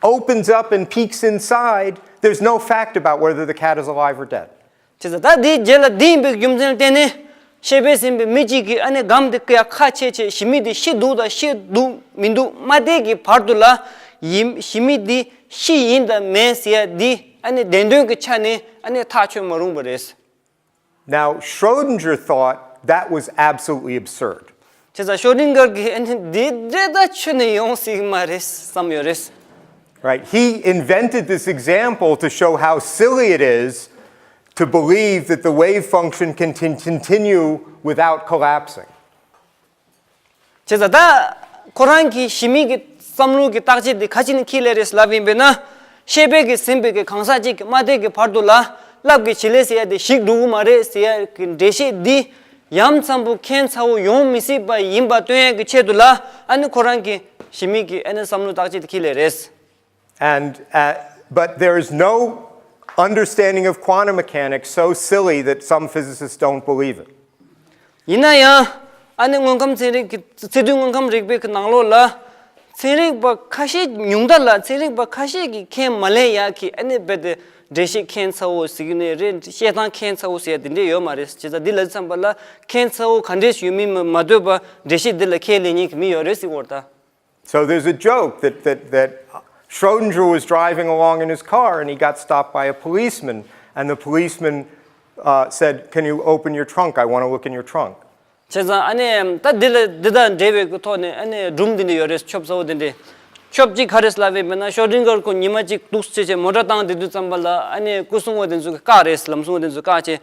opens up and peeks inside, there's no fact about whether the cat is alive or dead. བྱས་ཙང་ད་འདིའི་རྗེས་ལ་འདི་ཡིན་པའི་རྒྱུ་མཚན་ལ་བརྟེན་ནས། ཤེས་པས་ཟིན་པའི་མི་གཅིག་གིས་ཨ་ནི་སྒམ་འདི་ཀ་ཡ་ཁ་ཕྱེ་བྱས་ཞི་མི་འདི་ཤི་འདུག་དང་ཤི་འདུག་མི་འདུག་མ་བལྟས་ཀྱི་བར་དུ་ལ། ཡིན་ཞི་མི་འདི་ཤི་ཡིན་དང་མིན་ཟེར་ཡ་འདི་ཨ་ནི་བདེན་དོན་གྱི་ཆ་ནས་ཨ་ནི་ཐག་ཆོད་མ་རུང་བ་རེད། Now, Schrodinger thought that was absolutely absurd. བྱས་ཙང་ཤོ་ཌིང་གར་གྱིས་ཨ་ནི་འདི་འདྲ་ད་ཁྱོན་ནས་ཡོང་སྲིད་མ་རེད་བསམ་ཡོད་རེད། Right? He invented this example to show how silly it is to believe that the wave function can tin- continue without collapsing. བྱས་ཙང་ད་ཁོ་རང་གིས་ཞི་མི་གི་བསམ་བློ་གི་བརྟག་དཔྱད་འདི་ག་ཅི་ནས་འཁྱེར་སླེབས་རེད་ལབ་ཡིན་པས་ན། ཤེས་པས་ཀྱིས་ཟིན་པའི་གི་གང་ཟག་ཅིག་གི་མ་བལྟས་ཀྱི་བར་དུ་ལ་རླབས་ཀྱི་བྱེད་ལས་ཟེར་ཡ་དེ་ཞིག་འགྲོ་གི་མ་རེད་ཟེར་ཡ་གི་འགྲེལ་བཤད་འདི་ཡ་མཚན་པོ་ཁྱད་མཚར་པོ་ཡོང་མི་སྲིད་པ་ཡིན་པ་སྟོན་ཡ་གི་ཆེད་དུ་ལ། ཨ་ནི་ཁོ་རང་གིས་ཞི་མི་གི་ཨ་ནི་བསམ་བློ་བརྟག་དཔྱད་དེ་འཁྱེར་སླེབས་རེད། And, uh, but there is no understanding of quantum mechanics so silly that some physicists don't believe it. ཡིན་ན་ཡང་ཨ་ནི་དངོས་ཁམས་ཚན་རིག་གི་ཚིག་བསྡུས་དངོས་ཁམས་རིག་པའི་གི་ནང་ལོགས་ལ། ཚན་རིག་པ་ཁ་ཤས་ཉུང་མཐའ་ལ་ཚན་རིག་པ་ཁ་ཤས་ཀྱིས་ཁས་མ་ལེན་ཡག་གི་ཨ་ནི་རྦད་དེ་འགྲེལ་བཤད་ཁྱད་མཚར་པོ་ཟེར་གྱི་ནི་རེད། བཤད་སྟངས་ཁྱད་མཚར་པོ་ཟེར་ཡ་དེ་འདྲས་ཡོད་མ་རེད། བྱས་ཙང་འདི་ལ་བསམ་པ་ལ་ཁྱད་མཚར་པོ་ག་འདྲས་ཡོད་མིན་མ་ལྟོས་པ་འགྲེལ་བཤད་འདི་ལ་ཁས་ལེན་མཁན་གྱི་མི་ཡོད་རེད་ཟེར་གྱི་ཡོད་རེད་ད། So there's a joke that, that, that Schrodinger was driving along in his car and he got stopped by a policeman. And the policeman uh, said, "Can you open your trunk? I want to look in your trunk." བྱས་ཙང་ཨ་ནི་ད་འདི་ལ་འདི་དང་འབྲེལ་བའི་གི་ཐོག་ནས་ཨ་ནི་སྒྲུང་འདི་འདྲ་ཡོད་རེད། ཆོབ་ཚ་བོ་འདི་འདྲ། ཆོབ་གཅིག་ག་རེ་ལབ་པས་མེད་ན། ཤོ་ཌིང་གར་ཁོ་ཉི་མ་གཅིག་འདུག་སེ་བྱས་མོ་ཊ་བཏང་བསྡད་དུས་ཙམ་པ་ལ་ཨ་ནི་སྐུ་སྲུང་བ་དེ་ཚོ་གིས་བཀག་རེད། ལམ་སྲུང་བ་དེ་ཚོ་བཀག་བྱས།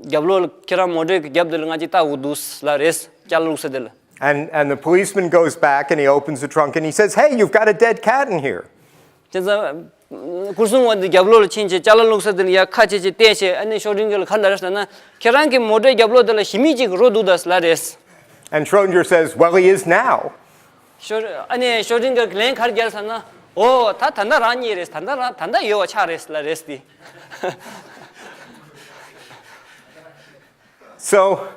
རྒྱབ་ལོགས་ལ་ཁྱེད་རང་མོ་ཊའི་རྒྱབ་དེ་ལ་ང་གཅིག་ལྟ་དགོས་འདུག་ལབ་རེད། ཅ་ལག་བླུགས་ས་དེ་ལ། And, and the policeman goes back and he opens the trunk and he says, "Hey, you've got a dead cat in here." བྱས་ཙང་སྐུ་སྲུང་བ་འདི་རྒྱབ་ལོགས་ལ་ཕྱིན་བྱས་ཅ་ལག་བླུགས་ས་དེ་ལ་ཡར་ཁ་ཕྱེ་བྱས་བལྟས་བྱས། ཨ་ནི་ཤོ་ཌིང་གར་ལ་ག་རེ་ལབ་རེད་ཟེར་ན། ཁྱེད་རང་གི་མོ་ཊའི་རྒྱབ་ལོགས་དེ་ལ་ཞི་མི་གཅིག་རོ་འདུག་ད་ལབ་རེད། And Schrodinger says, "Well, he is now." ཤོ- ཨ་ནི་ཤོ་ཌིང་གར་ལན་ག་རེ་བརྒྱབ་ཟེར་ན། འོ་ད་ད་ལྟ་རང་རྙེད་རེད། ད་ལྟ་རང་ད་ལྟ་ཡོད་པ་ཆགས་རེད་ལབ་རེད་དེ། So,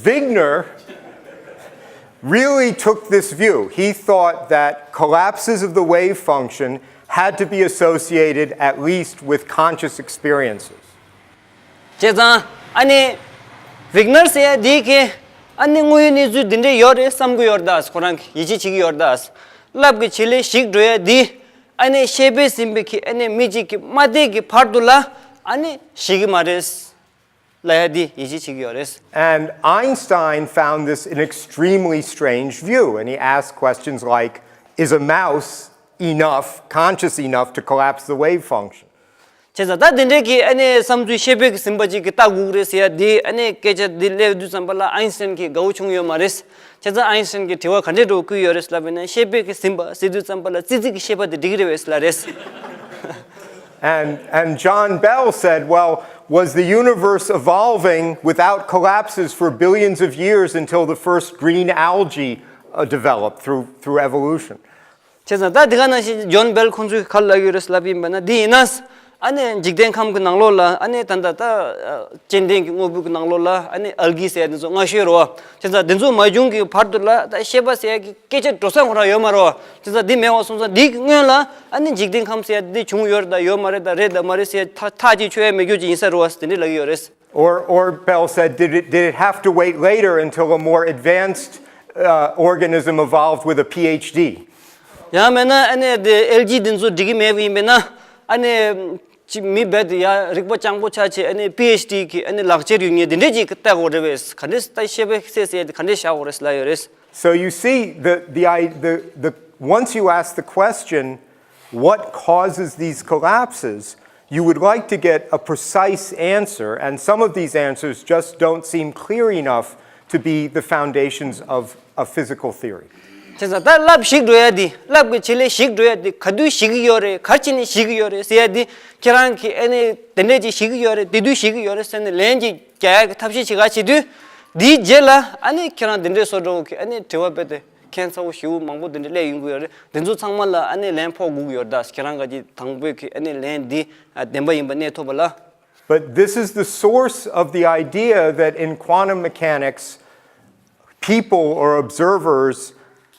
Wigner really took this view. He thought that collapses of the wave function had to be associated at least with conscious experiences. བྱས་ཙང་ཨ་ནི་ བིག་ནར་ཟེར་ཡ་དེ་གི་ཨ་ནི་དངོས་ཡོད་གནས་ཚུལ་འདི་འདྲས་ཡོད་རེད་བསམ་གི་ཡོད་རེད་ད། ཁོ་རང་གི་ཡིད་ཆེས་བྱེད་ཀྱི་ཡོད་རེད་ད། ལབ་ཀྱི་བྱེད་ལས་ཞིག་འགྲོ་ཡ་དེ་ཨ་ནི་ཤེས་པས་ཟིན་པའི་གི་ཨ་ནི་མི་གཅིག་གི་མ་བལྟས་ཀྱི་བར་དུ་ལ་ཨ་ནི་ཤེས་ཀྱི་མ་རེད་ལབ་ཡ་དེ་ཡིད་ཆེས་བྱེད་ཀྱི་ཡོད་རེད། And Einstein found this an extremely strange view, and he asked questions like, is a mouse enough, conscious enough to collapse the wave function? བྱས་ཙང་ད་དེ་འདྲའི་གི་ཨ་ནི་བསམ་ཚུལ་ཤེས་པའི་གི་ཟིན་པ་ཅིག་གི་ལྟ་དགོས་ཀྱི་རེད་ཟེར་ཡ་དེ་ཨ་ནི་སྐད་ཆ་འདི་སླེབས་དུས་ཙམ་པ་ལ་ཨའིན་སི་ཊན་གྱིས་དགའ་བོ་བྱུང་ཡོད་མ་རེད། བྱས་ཙང་ཨའིན་སི་ཊན་གྱིས་དྲི་བ་ག་འདྲའི་འདྲ་བོ་བསྐུལ་ཡོད་རེད་ལབ་པ་ཡིན་ན། ཤེས་པའི་གི་ཟིན་པ་ཟེར་དུས་ཙམ་པ་ལ་ཙི་ཙི་གི་ཤེས་པ་དེ་འགྲིག་གི་རེད་པས་ལབ་རེད། And, and John Bell said, well, was the universe evolving without collapses for billions of years until the first green algae uh, developed through, through evolution? བྱས་ཙང་ད་དེ་ག་ནང་བཞིན་ཇོན་སྦེལ་ཁོང་ཚོས་ག་རེ་ལབ་ཡོད་རེད་ལབ་ཡིན་པ་ན། འདི་ཡིན་ན་ཨ་ནི་འཇིག་རྟེན་ཁམས་ཀྱི་ནང་ལོགས་ལ་ཨ་ནི་ད་ལྟ་ད་ཨ་ཙན་དན་གྱི་དངོས་པོ་གི་ནང་ལོགས་ལ་ཨ་ནི་ཨལ་གི་ཟེར་ཡ་དེ་ཚོ་སྔ་ཤོས་རེད་པ། བྱས་ཙང་དེ་ཚོ་མ་བྱུང་གི་བར་དུ་ལ་ད་ཤེས་པ་ཟེར་ཡ་གི་སྐད་ཆ་འགྲོ་ས་ཁོ་རང་ཡོད་མ་རེད་པ། བྱས་ཙང་འདི་མེད་པ་སོང་ཙང་འདི་གི་སྔོན་ལ་ཨ་ནི་འཇིག་རྟེན་ཁམས་ཟེར་ཡ་འདི་བྱུང་ཡོད་རེད་ད་ཡོད་མ་རེད་ད་རེད་ད་མ་རེད་ཟེར་ཡ་ཐག་ཐག་གཅིག་ཆོད་ཡ་མེད་རྒྱུ་ཅིག་ཡིན་ས་རེད་པ་ཟེར་དེ་འདྲས་ལབ་ཀྱི་ཡོད་རེད། Or, or Bell said, did it, did it have to wait later until a more advanced uh, organism evolved with a PhD? ཡང་མིན་ན་ཨ་ནི་དེ་ཨལ་གི་དེ་ཚོ་འགྲིག་གི་མེད་པ་ཡིན་པས་ན་ཨ་ནི་ཅི་མི་རྦད་དེ་ཡ་རིག་པ་སྤྱང་པོ་ཆགས་བྱས་ཨ་ནི་པི་ཨེཆ་ཌི་གི་ཨ་ནི་ལག་ཁྱེར་ཡོད་མཁན་དེ་འདྲས་ཅིག་གི་ལྟ་དགོས་རེད་པས། ག་འདྲས་ལྟ་ཤེས་པའི་སེ་སེ་དེ་ག་འདྲས་བཞག་དགོས་རེད་ལབ་ཡོད་རེད། So you see, the, the, I, the, the, once you ask the question, what causes these collapses, you would like to get a precise answer, and some of these answers just don't seem clear enough to be the foundations of a physical theory. བྱས་ཙང་ད་ལབ་ཞིག་འགྲོ་ཡ་དེ་ལབ་ཀྱི་བྱེད་ལས་ཞིག་འགྲོ་ཡ་དེ་ག་དུས་ཞིག་གི་ཡོད་རེད། ག་རེ་བྱས་ནས་ཞིག་གི་ཡོད་རེད་ཟེར་ཡ་དེ་ཁྱེད་རང་གིས་ཨ་ནི་དེ་འདྲས་ཅིག་ཞིག་གི་ཡོད་རེད། དེ་དུས་ཞིག་གི་ཡོད་རེད་ཟེར་ནས་ལན་ཅིག་རྒྱག་ཡ་གི་ཐབས་ཤེས་བྱེད་ག་བྱེད་དུས། དེའི་རྗེས་ལ་ཨ་ནི་ཁྱེད་རང་དེ་འདྲས་བཟོ་འདྲ་བོ་གི་ཨ་ནི་དྲི་བ་རྦད་དེ་ཁྱད་མཚར་པོ་ཞེ་པོ་མང་པོ་དེ་འདྲས་སླེབས་ཡོང་གི་ཡོད་རེད། དེ་ཚོ་ཚང་མ་ལ་ཨ་ནི་ལན་ཕོག་དགོས་ཀྱི་ཡོད་རེད་ད། ཁྱེད་རང་ག་ཅིག་དང་པོའི་གི་ཨ་ནི་ལན་འདི་ཨ་བདེན་པ་ཡིན་པ་གནས་ཐུབ་པ་ལ། But this is the source of the idea that in quantum mechanics, people or observers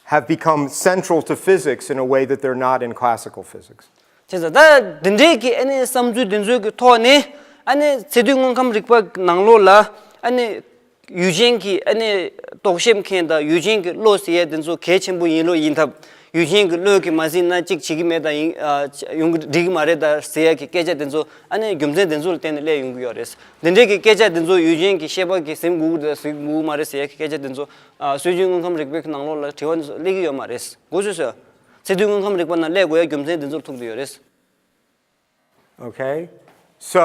have become central to physics in a way that they're not in classical physics. བྱས་ཙང་ད་འདི་འདྲའི་གི་ཨ་ནི་བསམ་ཚུལ་འདི་ཚོའི་གི་ཐོག་ནས་ཨ་ནི་ཚད་རྡུལ་དངོས་ཁམས་རིག་པ་ནང་ལོགས་ལ་ཨ་ནི་ཡུལ་ཅན་གྱི་ཨ་ནི་རྟོག་ཞིབ་མཁན་དང་ཡུལ་ཅན་གྱི་བློ་ཟེར་ཡ་དེ་ཚོ་གལ་ཆེན་པོ་ཡིན་ལོ་ཡིན་ཐབས། ཡུལ་ཅན་གྱི་བློས་ཀྱི་མ་ཟིན་ན་གཅིག་བྱེད་ཀྱི་མེད་དང་ཡིན་ཨ་ཡོང་གི་འགྲིག་གི་མ་རེད་ད་ཟེར་ཡ་གི་སྐད་ཆ་དེ་ཚོ་ཨ་ནི་རྒྱུ་མཚན་དེ་ཚོ་ལ་བརྟེན་ནས་སླེབས་ཡོང་གི་ཡོད་རེད། འདི་འདྲའི་གི་སྐད་ཆ་དེ་ཚོ་ཡུལ་ཅན་གྱི་ཤེས་པ་གིས་ཟིན་དགོས་ཀྱི་རེད་ཟིན་དགོས་ཀྱི་མ་རེད་ཟེར་ཡ་གི་སྐད་ཆ་དེ་ཚོ་ཨ་སྲོལ་རྒྱུན་དངོས་ཁམས་རིག་པའི་གི་ནང་ལོགས་ལ་དྲི་བ་དེ་ཚོ་སླེབས་ཀྱི་ཡོད་མ་རེད། གོ་སོང་ངས། ཚད་རྡུལ་དངོས་ཁམས་རིག་པ་ནང་སླེབས་དགོས་ཡ་རྒྱུ་མཚན་དེ་ཚོར་ཐུག་བསྡད་ཡོད་རེད། Okay. So,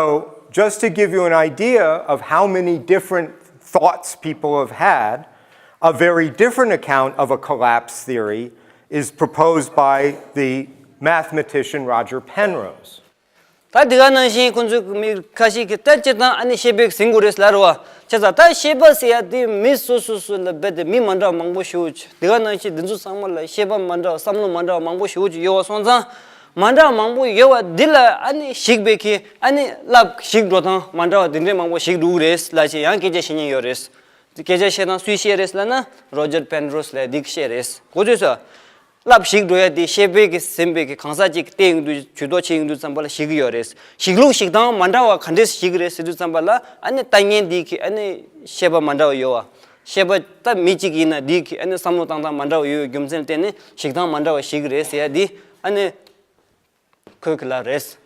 just to give you an idea of how many different thoughts people have had, a very different account of a collapse theory is proposed by the mathematician Roger Penrose. ད་དེ་ག་ནང་བཞིན་ཁོང་ཚོའི་མི་ཁ་ཤས་ཀྱིས་ད་སྤྱིར་བཏང་ཨ་ནི་ཤེས་པས་ཟིན་དགོས་རེད་ལབ་རེད་པ། བྱས་ཙང་ད་ཤེས་པ་ཟེར་ཡ་དེ་མི་སོ་སོ་སོ་ལ་རྦད་དེ་མི་མ་འདྲ་བ་མང་པོ་ཞེ་པོ་ཅིག་དེ་ག་ནང་བཞིན་དེ་ཚོ་ཚང་མ་ལ་ཤེས་པ་མ་འདྲ་བ་བསམ་བློ་མ་འདྲ་བ་མང་པོ་ཞེ་པོ་ཅིག་ཡོད་པ་སོང་ཙང་། མ་འདྲ་བ་མང་པོ་ཡོད་པ་འདི་ལ་ཨ་ནི་ཞིག་པའི་གི་ཨ་ནི་ལབ་ཞིག་འགྲོ་སྟངས་མ་འདྲ་བ་དེ་འདྲའི་མང་པོ་ཞིག་འདུག་རེད་ལབ་བྱས་ཡང་སྐད་ཆ་བཤད་མཁན་ཡོད་རེད། སྐད་ཆ་བཤད་སྟངས་སུས་བཤད་རེད་ལབ་ན་རོ་ཇར་པེན་རོས་ལབ་འདི་གིས་བཤད་རེད། གོ་ཚོད་སོང་། ལབ་ཞིག་འགྲོ་ཡ་དེ་ཤེས་པའི་གི་ཟིན་པའི་གི་གང་ཟག་ཅིག་གིས་བལྟས་ཡོང་དུས་ཇུས་གཏོགས་བྱེད་ཡོང་དུས་ཙམ་པ་ལ་ཞིག་གི་ཡོད་རེད། ཞིག་ལུགས་ཞིག་སྟངས་མ་འདྲ་བ་ག་འདྲས་ཞིག་གི་རེད་ཟེར་དུས་ཙམ་པ་ལ་ཨ་ནི་ལྟ་མཁན་འདི་གི་ཨ་ནི་ཤེས་པ་མ་འདྲ་བ་ཡོད་པ། ཤེས་པ་ད་མི་གཅིག་ཡིན་ན་འདི་གི་ཨ་ནི་བསམ་བློ་བཏང་སྟངས་མ་འདྲ་བ་ཡོད་པའི་རྒྱུ་མཚན་བརྟེན་ནས་ཞིག་སྟངས་མ་འདྲ་བ་ཞིག་གི་རེད་ཟེར་ཡ་འདི་ཨ་ནི་ཁོས་གི་ལབ་རེད།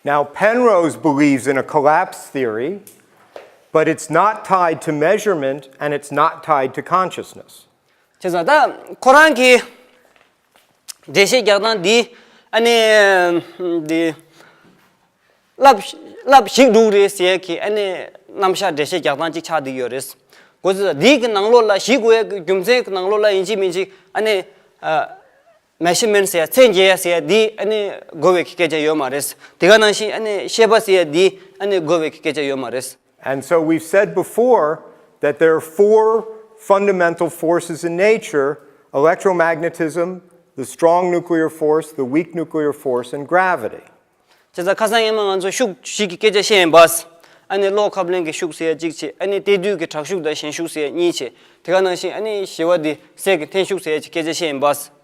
Now, Penrose believes in a collapse theory, but it's not tied to measurement and it's not tied to consciousness. བྱས་ཙང་ད་ཁོ་རང་གི་འགྲེལ་བཤད་རྒྱག་སྟངས་འདི་ཨ་ནི་འདི་ལབ་ལབ་ཞིག་འདུག་རེད་ཟེར་ཡ་གི་ཨ་ནི་རྣམ་གཞག་འགྲེལ་བཤད་རྒྱག་སྟངས་ཅིག་ཆགས་བསྡད་ཡོད་རེད། གོ་ཚོད་སོང་། འདི་གི་ནང་ལོགས་ལ་ཞིག་དགོས་ཡ་གི་རྒྱུ་མཚན་གི་ནང་ལོགས་ལ་ཡིན་གཅིག་མིན་གཅིག་ཨ་ནི་ཨ། མེ་ཤར་མེན་ཊི་ཟེར་ཡ་ཚད་འཇལ་ཡ་ཟེར་ཡ་འདི་ཨ་ནི་དགོས་པའི་གི་སྐད་ཆ་ཡོད་མ་རེད། དེ་ག་ནང་བཞིན་ཨ་ནི་ཤེས་པ་ཟེར་ཡ་འདི་ཨ་ནི་དགོས་པའི་གི་སྐད་ཆ་ཡོད་མ་རེད། And so we've said before that there are four fundamental forces in nature: electromagnetism, the strong nuclear force, the weak nuclear force, and gravity. བྱས་ཙང་ཁ་སང་ཉི་མ་ང་ཚོ་ཤུགས་བཞི་གི་སྐད་ཆ་བཤད་ཡིན་པ། ཨ་ནི་གློག་ཁབ་ལེན་གྱི་ཤུགས་ཟེར་ཡ་གཅིག་བྱས། ཨ་ནི་གཏེར་དུས་ཀྱི་དྲག་ཤུགས་དང་ཞན་ཤུགས་ཟེར་ཡ་གཉིས་བྱས། དེ་ག་ནང་བཞིན་ཨ་ནི་བཞི་པ་དེ་གསེར་གྱི་འཐེན་ཤུགས་ཟེར་ཡ་གཅིག་སྐད་ཆ་བཤད་ཡིན་པ།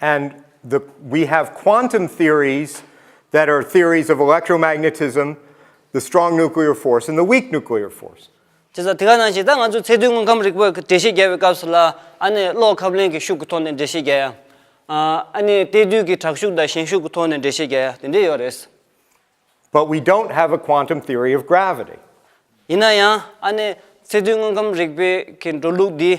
And the, we have quantum theories that are theories of electromagnetism, the strong nuclear force, and the weak nuclear force. བྱས་ཙང་དེ་ག་ནང་བཞིན་ད་ང་ཚོ་ཚད་རྡུལ་དངོས་ཁམས་རིག་པ་གི་འགྲེལ་བཤད་རྒྱག་པའི་སྐབས་སུ་ལ་ཨ་ནི་གློག་ཁབ་ལེན་གྱི་ཤུགས་ཀྱི་ཐོག་ནས་འགྲེལ་བཤད་རྒྱག་ཡ། ཨ་ནི་གཏེར་རྡུལ་གྱི་དྲག་ཤུགས་དང་ཞན་ཤུགས་ཀྱི་ཐོག་ནས་འགྲེལ་བཤད་རྒྱག་ཡ་དེ་འདྲ་ཡོད་རེད། But we don't have a quantum theory of gravity. ཡིན་ན་ཡང་ཨ་ནི་ཚད་རྡུལ་དངོས་ཁམས་རིག་པའི་གི་འགྲོ་ལུགས་འདི་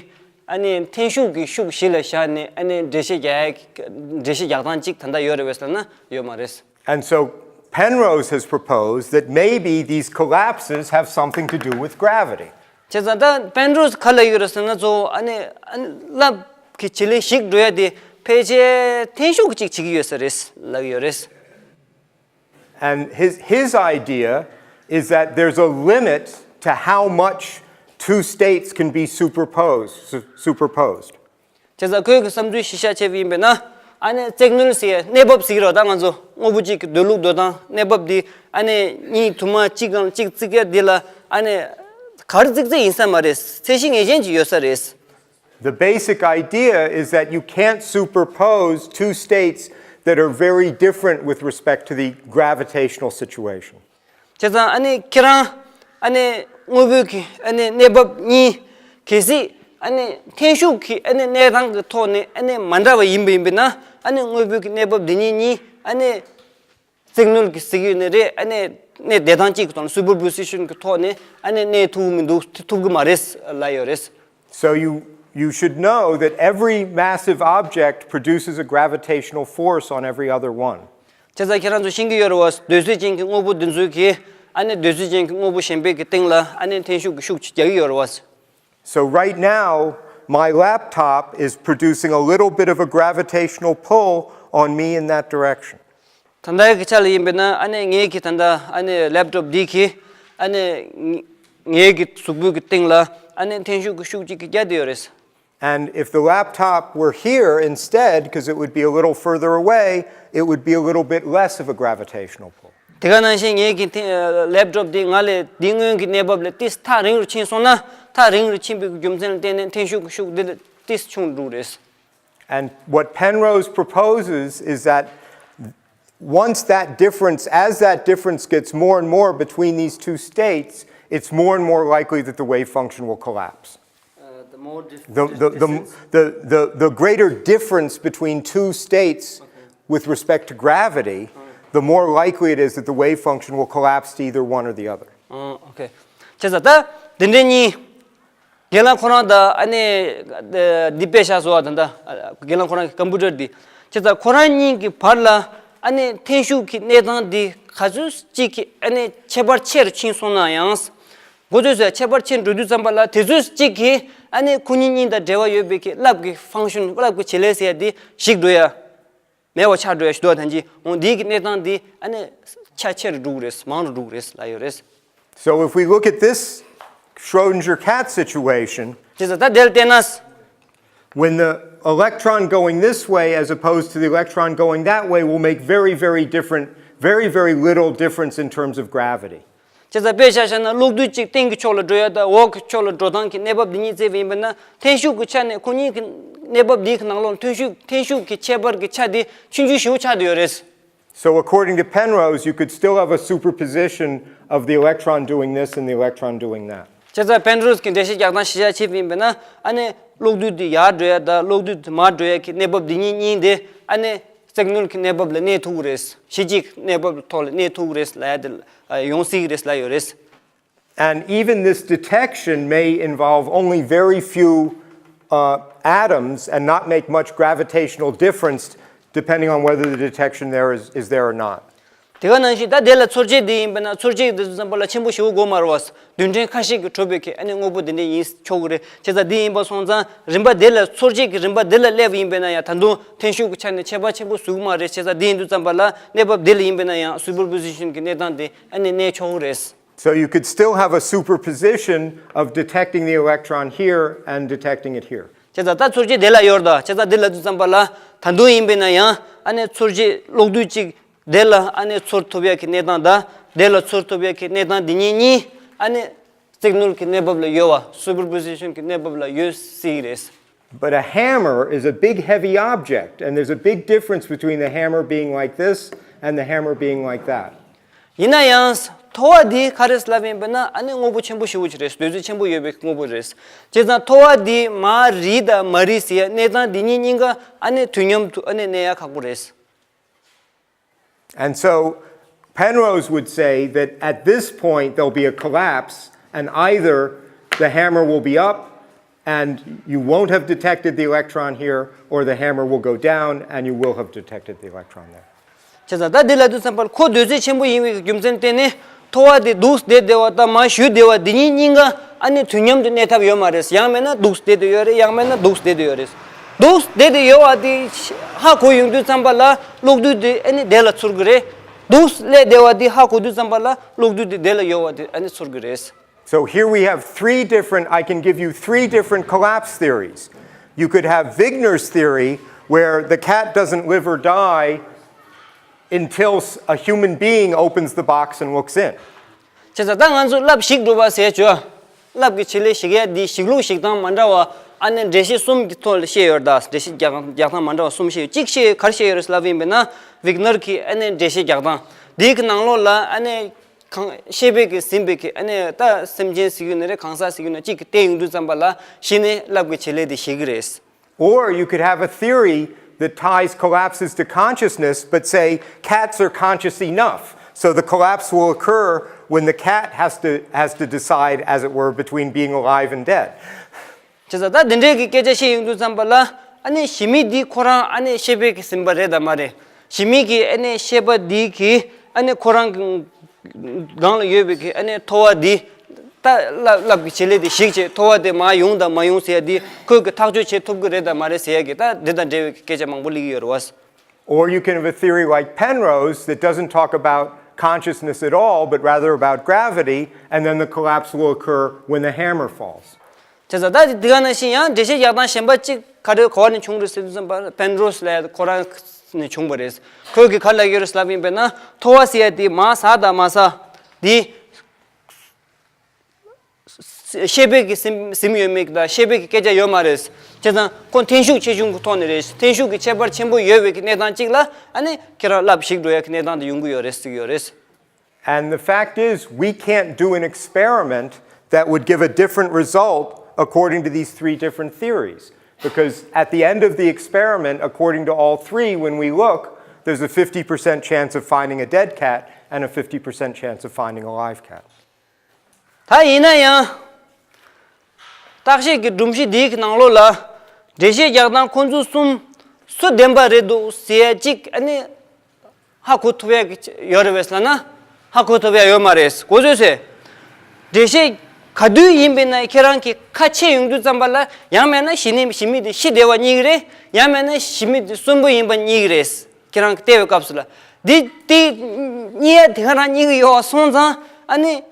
ཨ་ནི་འཐེན་ཤུགས་ཀྱི་ཤུགས་གཞི་ལ་བཞག་ནས་ཨ་ནི་འགྲེལ་བཤད་རྒྱག་ཡ་འགྲེལ་བཤད་རྒྱག་སྟངས་གཅིག་ད་ལྟ་ཡོད་རེད་པས་ཟེར་ན་ཡོད་མ་རེད། And so Penrose has proposed that maybe these collapses have something to do with gravity. བྱས་ཙང་ད་པེན་རོས་ག་ལབ་ཡོད་རེད་ཟེར་ན་གཙོ་བོ་ཨ་ནི་ཨ་ནི་རླབས་ཀྱི་བྱེད་ལས་ཞིག་འགྲོ་ཡ་དེ་ཕལ་ཆེར་འཐེན་ཤུགས་ཀྱིས་ཅིག་བྱེད་ཀྱི་ཡོད་ས་རེད་ལབ་ཀྱི་ཡོད་རེད། And his, his idea is that there's a limit to how much two states can be superposed. Su- superposed. བྱས་ཙང་ཁོའི་གི་བསམ་ཚུལ་གཞི་བཞག་བྱས་པ་ཡིན་པས་ན་ཨ་ནི་བཙུགས་ནུས་ཟེར་གནས་བབ་ཟེར་གྱི་རེད་ད་ང་ཚོ་དངོས་པོ་གཅིག་གི་སྡོད་ལུགས་སྡོད་སྟངས་གནས་བབ་འདི་ཨ་ནི་གཉིས་དུ་མ་གཅིག་གམ་གཅིག་བརྩི་གི་འདི་ལ་ཨ་ནི་ག་རེ་བརྩིགས་བརྩིགས་ཡིན་ས་མ་རེད། ཚད་གཞི་ངེས་ཅན་ཅིག་ཡོད་ས་རེད། The basic idea is that you can't superpose two states that are very different with respect to the gravitational situation. བྱས་ཙང་ཨ་ནི་ཁྱེད་རང་ཨ་ནི་དངོས་པོའི་གི་ཨ་ནི་གནས་བབ་གཉིས་གལ་སྲིད་ཨ་ནི་འཐེན་ཤུགས་ཀྱི་ཨ་ནི་གནས་སྟངས་ཀྱི་ཐོག་ནས་ཨ་ནི་མ་འདྲ་བ་ཡིན་པ་ཡིན་པས་ན་ཨ་ནི་དངོས་པོའི་གི་གནས་བབ་འདི་གཉིས་གཉིས་ཨ་ནི་བཙུགས་ནུས་ཀྱི་ཟེར་གྱི་ཡོད་ནི་རེད། ཨ་ནི་གནས་བསྡད་སྟངས་གཅིག་གི་ཐོག་ནས་superposition གྱི་ཐོག་ནས་ཨ་ནི་གནས་ཐུབ་མི་འདུག་ཐུབ་ཀྱི་མ་རེད་ལབ་ཡོད་རེད། So you, you should know that every massive object produces a gravitational force on every other one. བྱས་ཙང་ཁྱེད་རང་ཚོ་ཤེས་ཀྱི་ཡོད་རེད་བ། སྡོད་ཚད་ཅན་གྱི་དངོས་པོ་འདི་ཚོའི་གི་ཨ་ནི་སྡོད་ཚད་ཅན་གྱི་དངོས་པོ་གཞན་པའི་གི་སྟེང་ལ་ཨ་ནི་འཐེན་ཤུགས་ཀྱི་ཤུགས་ཅིག་རྒྱག་གི་ཡོད་རེད་བ། So right now, my laptop is producing a little bit of a gravitational pull on me in that direction. ད་ལྟའི་གི་ཆ་ལ་ཡིན་པས་ན་ཨ་ནི་ངའི་གི་ད་ལྟ་ཨ་ནི་laptop འདི་གི་ཨ་ནི་ངའི་གི་གཟུགས་པོའི་གི་སྟེང་ལ་ཨ་ནི་འཐེན་ཤུགས་ཀྱི་ཤུགས་གཅིག་གི་རྒྱག་བསྡད་ཡོད་རེད། And if the laptop were here instead, because it would be a little further away, it would be a little bit less of a gravitational pull. དེ་ག་ནང་བཞིན་ངའི་གི་ཐེ- laptop འདི་ང་ལས་འདི་སྔོན་གྱི་གནས་བབ་ལས་ཏིས་ཐག་རིང་རུ་ཕྱིན་སོང་ན་ཐག་རིང་རུ་ཕྱིན་པའི་རྒྱུ་མཚན་ལ་བརྟེན་ནས་འཐེན་ཤུགས་ཀྱི་ཤུགས་འདི་ལས་ཏིས་ཆུང་རུ་འགྲོ་གི་རེད། And what Penrose proposes is that once that difference, as that difference gets more and more between these two states, it's more and more likely that the wave function will collapse. Uh, the more dif- The, dis- the, the, distance. the, the, the greater difference between two states with respect to gravity, the more likely it is that the wave function will collapse to either one or the other. ཨོ་ཨོ་ཁེ། བྱས་ཙང་ད་དེ་འདྲ་གཉིས་རྒན་ལགས་ཁོ་རང་དང་ཨ་ནི་འདི་དཔེ་བཞག་སོང་བ་ད་ལྟ་རྒན་ལགས་ཁོ་རང་གི་ཀམ་པུ་ཊར་འདི་བྱས་ཙང་ཁོ་རང་གཉིས་ཀྱི་བར་ལ་ཨ་ནི་འཐེན་ཤུགས་ཀྱི་གནས་སྟངས་འདི་ག་ཚོད་ཅིག་གི་ཨ་ནི་ཁྱད་པར་ཆེ་རུ་ཕྱིན་སོང་ན་ཡང་། མགོ་ཚོས་ཟེར་ཁྱད་པར་ཕྱིན་འགྲོ་དུས་ཙམ་པ་ལ་དེ་ཚོད་ཅིག་གིས་ཨ་ནི་ཁོ་གཉིས་གཉིས་དང་འབྲེལ་བ་ཡོད་པའི་གི་རླབས་ཀྱི་ཕང་ཤུན་རླབས་ཀྱི་བྱེད་ལས་ཟེར་ཡ་འདི་ཞིག་འགྲོ་ཡ། མེད་པ་ཆགས་འགྲོ་ཡ་ཞིག་འདུག་བ། ད་ཅི་འོང་འདིའི་གི་གནས་སྟངས་འདི་ཨ་ནི་ཆ་ཆེ་རུ་འགྲོ་གི་རེད། མང་རུ་འགྲོ་གི་རེད་ལབ་ཡོད་རེད། So if we look at this Schrodinger cat situation, བྱས་ཙང་ད་དེར་བལྟས་ན། When the electron going this way as opposed to the electron going that way will make very, very different, very, very little difference in terms of gravity. བྱས་ཙང་དཔེ་ཆ་བཞག་ན་གློག་རྡུལ་གཅིག་སྟེང་གི་ཕྱོགས་ལ་འགྲོ་ཡ་དང་འོག་གི་ཕྱོགས་ལ་འགྲོ་སྟངས་ཀྱི་གནས་བབ་འདི་གཉིས་བརྩིས་པ་ཡིན་པ་ན་འཐེན་ཤུགས་ཀྱི་ཆ་ནས་ཁོ་གཉིས་ཀྱི་གནས་བབ་འདིའི་གི་ནང་ལོགས་འཐེན་ཤུགས་འཐེན་ཤུགས་ཀྱི་ཁྱད་པར་གྱི་ཆ་དེ་ཆུང་ཆུང་ཞེ་པོ་ཆགས་བསྡད་ཡོད་རེད། So according to Penrose, you could still have a superposition of the electron doing this and the electron doing that. བྱས་ཙང་པེན་རོས་ཀྱི་འགྲེལ་བཤད་རྒྱག་སྟངས་གཞི་བཞག་བྱས་པ་ཡིན་པ་ན་ཨ་ནི་གློག་རྡུལ་དེ་ཡར་འགྲོ་ཡ་དང་གློག་རྡུལ་དེ་མར་འགྲོ་ཡ་གི་གནས་བབ་འདི་གཉིས་གཉིས་དེ་ཨ་ནི་སིག་ནལ་གྱི་གནས་བབ་ལ་གནས་ཐུབ་ཀྱི་རེད། གཞི་གཅིག་གནས་བབ་ཐོག་ལ་གནས་ཐུབ་ཀྱི་རེད་ལབ་ཡ་དེ་ཡོང་སྲིད་ཀྱི་རེད་ལབ་ཡོད་རེད། And even this detection may involve only very few uh, atoms and not make much gravitational difference depending on whether the detection there is, is there or not. དེ་ག་ནང་བཞིན་ད་དེ་ལ་ཚོར་བྱེད་དེ་ཡིན་པ་ན་ཚོར་བྱེད་དེ་ཙམ་པ་ལ་ཆེན་པོ་ཞེ་པོ་དགོས་མ་རེད་བ། རྡུལ་ཕྲན་ཁ་ཤས་ཀྱིས་གྲུབ་པའི་གི་ཨ་ནི་དངོས་པོ་དེ་འདྲ་ཡིན་ཆོག་གི་རེད། བྱས་ཙང་དེ་ཡིན་པ་སོང་ཙང་རིམ་པ་དེ་ལ་ཚོར་བྱེད་ཀྱི་རིམ་པ་དེ་ལ་སླེབས་ཡིན་པས་ན་ཡང་ད་དུང་འཐེན་ཤུགས་ཀྱི་ཆ་ནས་ཁྱད་པར་ཆེན་པོ་བཟོ་གི་མ་རེད། བྱས་ཙང་དེ་ཡིན་དུས་ཙམ་པ་ལ་གནས་བབ་དེ་ལ་ཡིན་པས་ན་ཡང་སུ་པར་པོ་ཟི་ཤན་གྱི་གནས་སྟངས་དེ་ཨ་ནི་གནས་ཆོག་གི་རེད། So you could still have a superposition of detecting the electron here and detecting it here. བྱས་ཙང་ད་ཚོར་བྱེད་དེ་ལ་ཡོད་རེད་ད། བྱས་ཙང་དེ་ལ་དུས་ཙམ་པ་ལ་ད་དུང་ཡིན་པས་ན་ཡང་ཨ་ནི་ཚོར་བྱེད་གློག་རྡུལ་གཅིག་དེ་ལ་ཨ་ནི་ཚོར་ཐུབ་ཡ་གི་གནས་སྟངས་དང་དེ་ལ་ཚོར་ཐུབ་ཡ་གི་གནས་སྟངས་དེ་གཉིས་གཉིས་ཨ་ནི་སིག་ནལ་གྱི་གནས་བབ་ལ་ཡོད་བ། སུ་པར་པོ་ཟི་ཤན་གྱི་གནས་བབ་ལ་ཡོད་སྲིད་ཀྱི་རེད། But a hammer is a big heavy object, and there's a big difference between the hammer being like this and the hammer being like that. ཡིན་ན་ཡང་ མཐོ་བ་འདི་ག་རེ་ལབ་ཡིན་པ་ན་ཨ་ནི་དངོས་པོ་ཆེན་པོ་ཞེ་པོ་ཅིག་རེད། འདོད་རྩིས་ཆེན་པོ་ཡོད་པའི་དངོས་པོ་རེད། བྱས་ཙང་མཐོ་བ་འདི་མར་རིལ་དང་མ་རིལ་ཟེར་ཡ་གནས་སྟངས་འདི་གཉིས་གཉིས་ཀ་ཨ་ནི་དུས་མཉམ་དུ་ཨ་ནི་གནས་ཡ་ཁག་པོ་རེད། And so Penrose would say that at this point there'll be a collapse, and either the hammer will be up and you won't have detected the electron here, or the hammer will go down and you will have detected the electron there. བྱས་ཙང་ད་འདི་ལ་དུས་ཙམ་པར་ཁོ་འདོད་རྩིས་ཆེན་པོ་ཡིན་པའི་རྒྱུ་མཚན་དེ་ནི་མཐོ་བ་དེ་འདུག་བསྡད་བསྡད་པ་དང་མར་ཞུ་བསྡད་པ་འདི་གཉིས་གཉིས་ཀ་ཨ་ནི་དུས་མཉམ་དུ་གནས་ཐབས་ཡོད་མ་རེད། ཡང་མིན་ན་འདུག་བསྡད་དུ་ཡོད་རེད། ཡང་མིན་ན་འདུག་བསྡད་དུ་ཡོད་རེད། འདུག་བསྡད་དུ་ཡོད་པ་དེ་ཧ་གོ་ཡོང་དུས་ཙམ་པ་ལ་གློག་རྡུལ་དེ་ཨ་ནི་དེ་ལ་ཚུར་གི་རེད། འདུག་སླེབས་བསྡད་པ་དེ་ཧ་གོ་དུས་ཙམ་པ་ལ་གློག་རྡུལ་དེ་དེ་ལ་ཡོད་པ་དེ་ཨ་ནི་ཚུར་གི་རེད། So here we have three different, I can give you three different collapse theories. You could have Wigner's theory, where the cat doesn't live or die until a human being opens the box and looks in. བྱས་ཙང་ད་ང་ཚོ་རླབས་ཞིག་སྒྲུབ་པ་ཟེར་བྱོས། རླབས་ཀྱི་བྱེད་ལས་ཞིག་ཡ་འདི་ཞིག་ལུགས་ཞིག་དང་མ་འདྲ་བ་ཨ་ནི་འགྲེལ་བཤད་གསུམ་གྱི་ཐོག་ལ་བཤད་ཡོད་རེད། ད་འགྲེལ་བཤད་རྒྱག་རྒྱག་སྟངས་མ་འདྲ་བ་གསུམ་བཤད་ཡོད། གཅིག་བཤད་ག་རེ་བཤད་ཡོད་རེད་ལབ་ཡིན་པས་ན་ཝིག་ནར་གྱི་ཨ་ནི་འགྲེལ་བཤད་རྒྱག་སྟངས་འདིའི་གི་ནང་ལོགས་ལ་ཨ་ནི། གང་ཤེས་པའི་གི་ཟིན་པའི་གི་ཨ་ནི་ད་སེམས་ཅན་ཟེར་གྱི་ཡོད་ན་རེད། གང་ཟག་ཟེར་གྱི་ཡོད་ན་གཅིག་གི་བལྟས་ཡོང་དུས་ཙམ་པ་ལ་གཞི་ནས་རླབས་ཀྱི་བྱེད་ལས་དེ་ཤེས་ཀྱི་རེད། Or you could have a theory that ties collapses to consciousness, but say cats are conscious enough, so the collapse will occur when the cat has to, has to decide, as it were, between being alive and dead. བྱས་ཙང་ད་འདི་འདྲའི་གི་སྐད་ཆ་བཤད་ཡོང་དུས་ཙམ་པ་ལ་ཨ་ནི་ཞི་མི་འདི་ཁོ་རང་ཨ་ནི་ཤེས་པའི་གི་ཟིན་པ་རེད་དམ་མ་རེད། ཞི་མི་གི་ཨ་ནི་ཤེས་པ་འདི་གི་ཨ་ནི་ཁོ་རང་གི་སྒང་ལ་ཡོད་པའི་གི་ཨ་ནི་མཐོ་བ་འདི་ད་རླབས་རླབས་ཀྱི་བྱེད་ལས་དེ་ཞིག་བྱས། མཐོ་བ་དེ་མར་ཡོང་དང་མ་ཡོང་ཟེར་ཡ་འདི་ཁོས་གི་ཐག་གཅོད་བྱེད་ཐུབ་གི་རེད་དམ་མ་རེད་ཟེར་ཡ་གི་ད་འདི་དང་འབྲེལ་བའི་གི་སྐད་ཆ་མང་པོ་སླེབས་ཀྱི་ཡོད་རེད་བ། Or you can have a theory like Penrose's that doesn't talk about consciousness at all, but rather about gravity, and then the collapse will occur when the hammer falls. བྱས་ཙང་ད་འདི་ག་ནང་བཞིན་ཡང་འགྲེལ་བཤད་རྒྱག་སྟངས་གཞན་པ་གཅིག་ག་རེ་ག་བ་ནས་བྱུང་རེད་ཟེར་དུས་ཙམ་པ་པེན་རོས་ལབ་ཡ་ཁོ་རང་ནས་བྱུང་བ་རེད། ཁོས་གི་ག་ལབ་ཡོད་རེད་ལབ་ཡིན་པས་ན་མཐོ་བ་ཟེར་ཡ་དེ་མར་ཟག་དང་མ་ཟག་དེ་ཤེས་པའི་གི་སེམས་སེམས་ཡོད་མེད་དང་ཤེས་པའི་གི་སྐད་ཆ་ཡོད་མ་རེད། བྱས་ཙང་ཁོ་འཐེན་ཤུགས་ཆེ་ཆུང་གི་ཐོག་ནས་རེད། འཐེན་ཤུགས་ཀྱི་ཁྱད་པར་ཆེན་པོ་ཡོད་པའི་གི་གནས་སྟངས་གཅིག་ལ་ཨ་ནི་ཁྱེད་རང་རླབས་ཞིག་འགྲོ་ཡ་གི་གནས་སྟངས་དེ་ཡོང་གི་ཡོད་རེད་ཟེར་གི་ཡོད་རེད། And the fact is, we can't do an experiment that would give a different result according to these three different theories. Because at the end of the experiment, according to all three, when we look, there's a fifty percent chance of finding a dead cat and a fifty percent chance of finding a live cat. ད་ཡིན་ན་ཡང་བརྟག་དཔྱད་ཀྱི་སྒྲོམ་གཞི་འདིའི་གི་ནང་ལོགས་ལ་འགྲེལ་བཤད་རྒྱག་སྟངས་ཁོང་ཚོ་གསུམ་སུ་བདེན་པ་རེད་འདུག་ཟེར་ཡ་གཅིག་ཨ་ནི་ཧ་གོ་ཐུབ་ཡ་གི་ཡོད་རེད་བས་ལབ་ན་ཧ་གོ་ཐུབ་ཡ་ཡོད་མ་རེད་གོ་ཚོད་ཟེར། འགྲེལ་བཤད་ག་དུས་ཡིན་པས་ན་ཁྱེད་རང་གི་ཁ་ཕྱེ་ཡོང་དུས་ཙམ་པ་ལ་ཡང་མེད་ན་ཞི་ནི་ཞི་མི་དེ་ཤི་བདེ་བ་གཉིས་ཀྱི་རེད། ཡང་མེད་ན་ཞི་མི་དེ་གསོན་པོ་ཡིན་པ་གཉིས་ཀྱི་རེད། ཁྱེད་རང་གི་བལྟས་པའི་སྐབས་སུ་ལ་འདི་དེ་གཉིས་ཡ་དེ་ག་རང་གཉིས་ཀྱི་ཡོད་པ་སོང་ཙང་ཨ་ནི།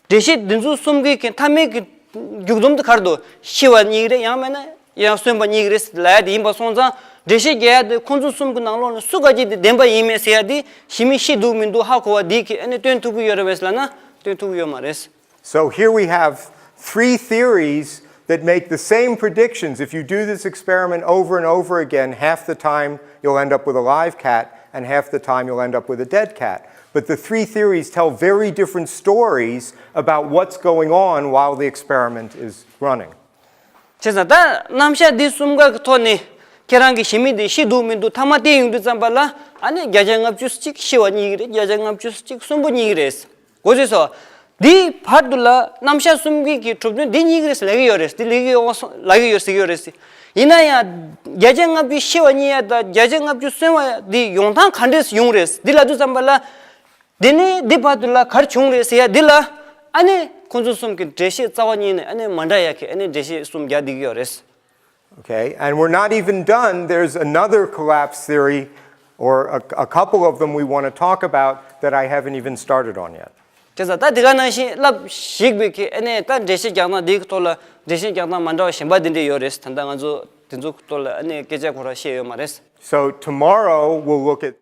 འགྲེལ་བཤད་འདི་ཚོ་གསུམ་གྱི་གི་མཐའ་མའི་གི་མཇུག་སྡོམ་དེ་ག་རེ་འདུག་ཤི་བ་གཉིས་ཀྱི་རེད། ཡང་མེད་ན་ཡང་གསོན་པ་གཉིས་ཀྱི་རེད་ལབ་ཡ་དེ་ཡིན་པ་སོང་ཙང་འགྲེལ་བཤད་རྒྱག་ཡ་དེ་ཁོང་ཚོ་གསུམ་གྱི་ནང་ལོགས་ནས་སུ་ག་གཅིག་དེ་བདེན་པ་ཡིན་མིན་ཟེར་ཡ་དེ་ཞི་མི་ཤི་འདུག་མི་འདུག་ཧ་གོ་བ་དེ་གི་ཨ་ནི་སྟོན་ཐུབ་ཀྱི་ཡོད་རེད་བས་ལབ་ན་སྟོན་ཐུབ་ཀྱི་ཡོད་མ་རེད། So here we have three theories that make the same predictions. If you do this experiment over and over again, half the time you'll end up with a live cat and half the time you'll end up with a dead cat. But the three theories tell very different stories about what's going on while the experiment is running. བྱས་ཙང་ད་རྣམ་གཞག་འདི་གསུམ་ཀ་གི་ཐོག་ནས་ཁྱེད་རང་གི་ཞི་མི་འདི་ཤི་འདུག་མི་འདུག་མཐའ་མ་བལྟས་ཡོང་དུས་ཙམ་པ་ལ་ཨ་ནི་བརྒྱ་ཆ་ལྔ་བཅུ་གཅིག་ཤི་བ་གཉིས་ཀྱི་རེད། བརྒྱ་ཆ་ལྔ་བཅུ་གཅིག་གསོན་པོ་གཉིས་ཀྱི་རེད། གོ་ཚོད་སོ། འདི་བར་དུ་ལ་རྣམ་གཞག་གསུམ་གྱི་གི་གྲུབ་དོན་འདི་གཉིས་ཀྱི་རེད་ལབ་ཀྱི་ཡོད་རེད། འདི་ལབ་ཀྱི་ཡོད་ལབ་ཀྱི་ཡོད་ཟེར་གྱི་ཡོད་རེད། ཡིན་ན་ཡང་བརྒྱ་ཆ་ལྔ་བཅུ་ཤི་བ་གཉིས་ཡ་དང་བརྒྱ་ཆ་ལྔ་བཅུ་གསོན་པ་འདི་ཡོང་སྟངས་ག་འདྲས་ཡོང་རེད། འདི་ལབ་དུས་ཙམ་པ་ལ། འདི་ནི་འདི་བར་དུ་ལ་ག་རེ་བྱུང་རེད་ཟེར་ཡ་འདི་ལ་ཨ་ནི་ཁོང་ཚོ་གསུམ་གྱི་འགྲེལ་བཤད་རྩ་བ་ཉིད་ནས་ཨ་ནི་མ་འདྲ་ཡ་གི་ཨ་ནི་འགྲེལ་བཤད་གསུམ་རྒྱག་བསྡད་ཀྱི་ཡོད་རེད། Okay, and we're not even done. There's another collapse theory, or a, a couple of them we want to talk about that I haven't even started on yet. བྱས་ཙང་ད་དེ་ག་ནང་བཞིན་རླབས་ཞིག་པའི་གི་ཨ་ནི་ད་འགྲེལ་བཤད་རྒྱག་སྟངས་འདིའི་ཐོག་ལ་འགྲེལ་བཤད་རྒྱག་སྟངས་མ་འདྲ་བ་གཞན་པ་འདི་འདྲས་ཡོད་རེད། ད་ལྟ་ང་ཚོ་དེ་ཚོ་ཐོག་ལ་ཨ་ནི་སྐད་ཆ་ཁོ་རང་བཤད་ཡོད་མ་རེད། So tomorrow we'll look at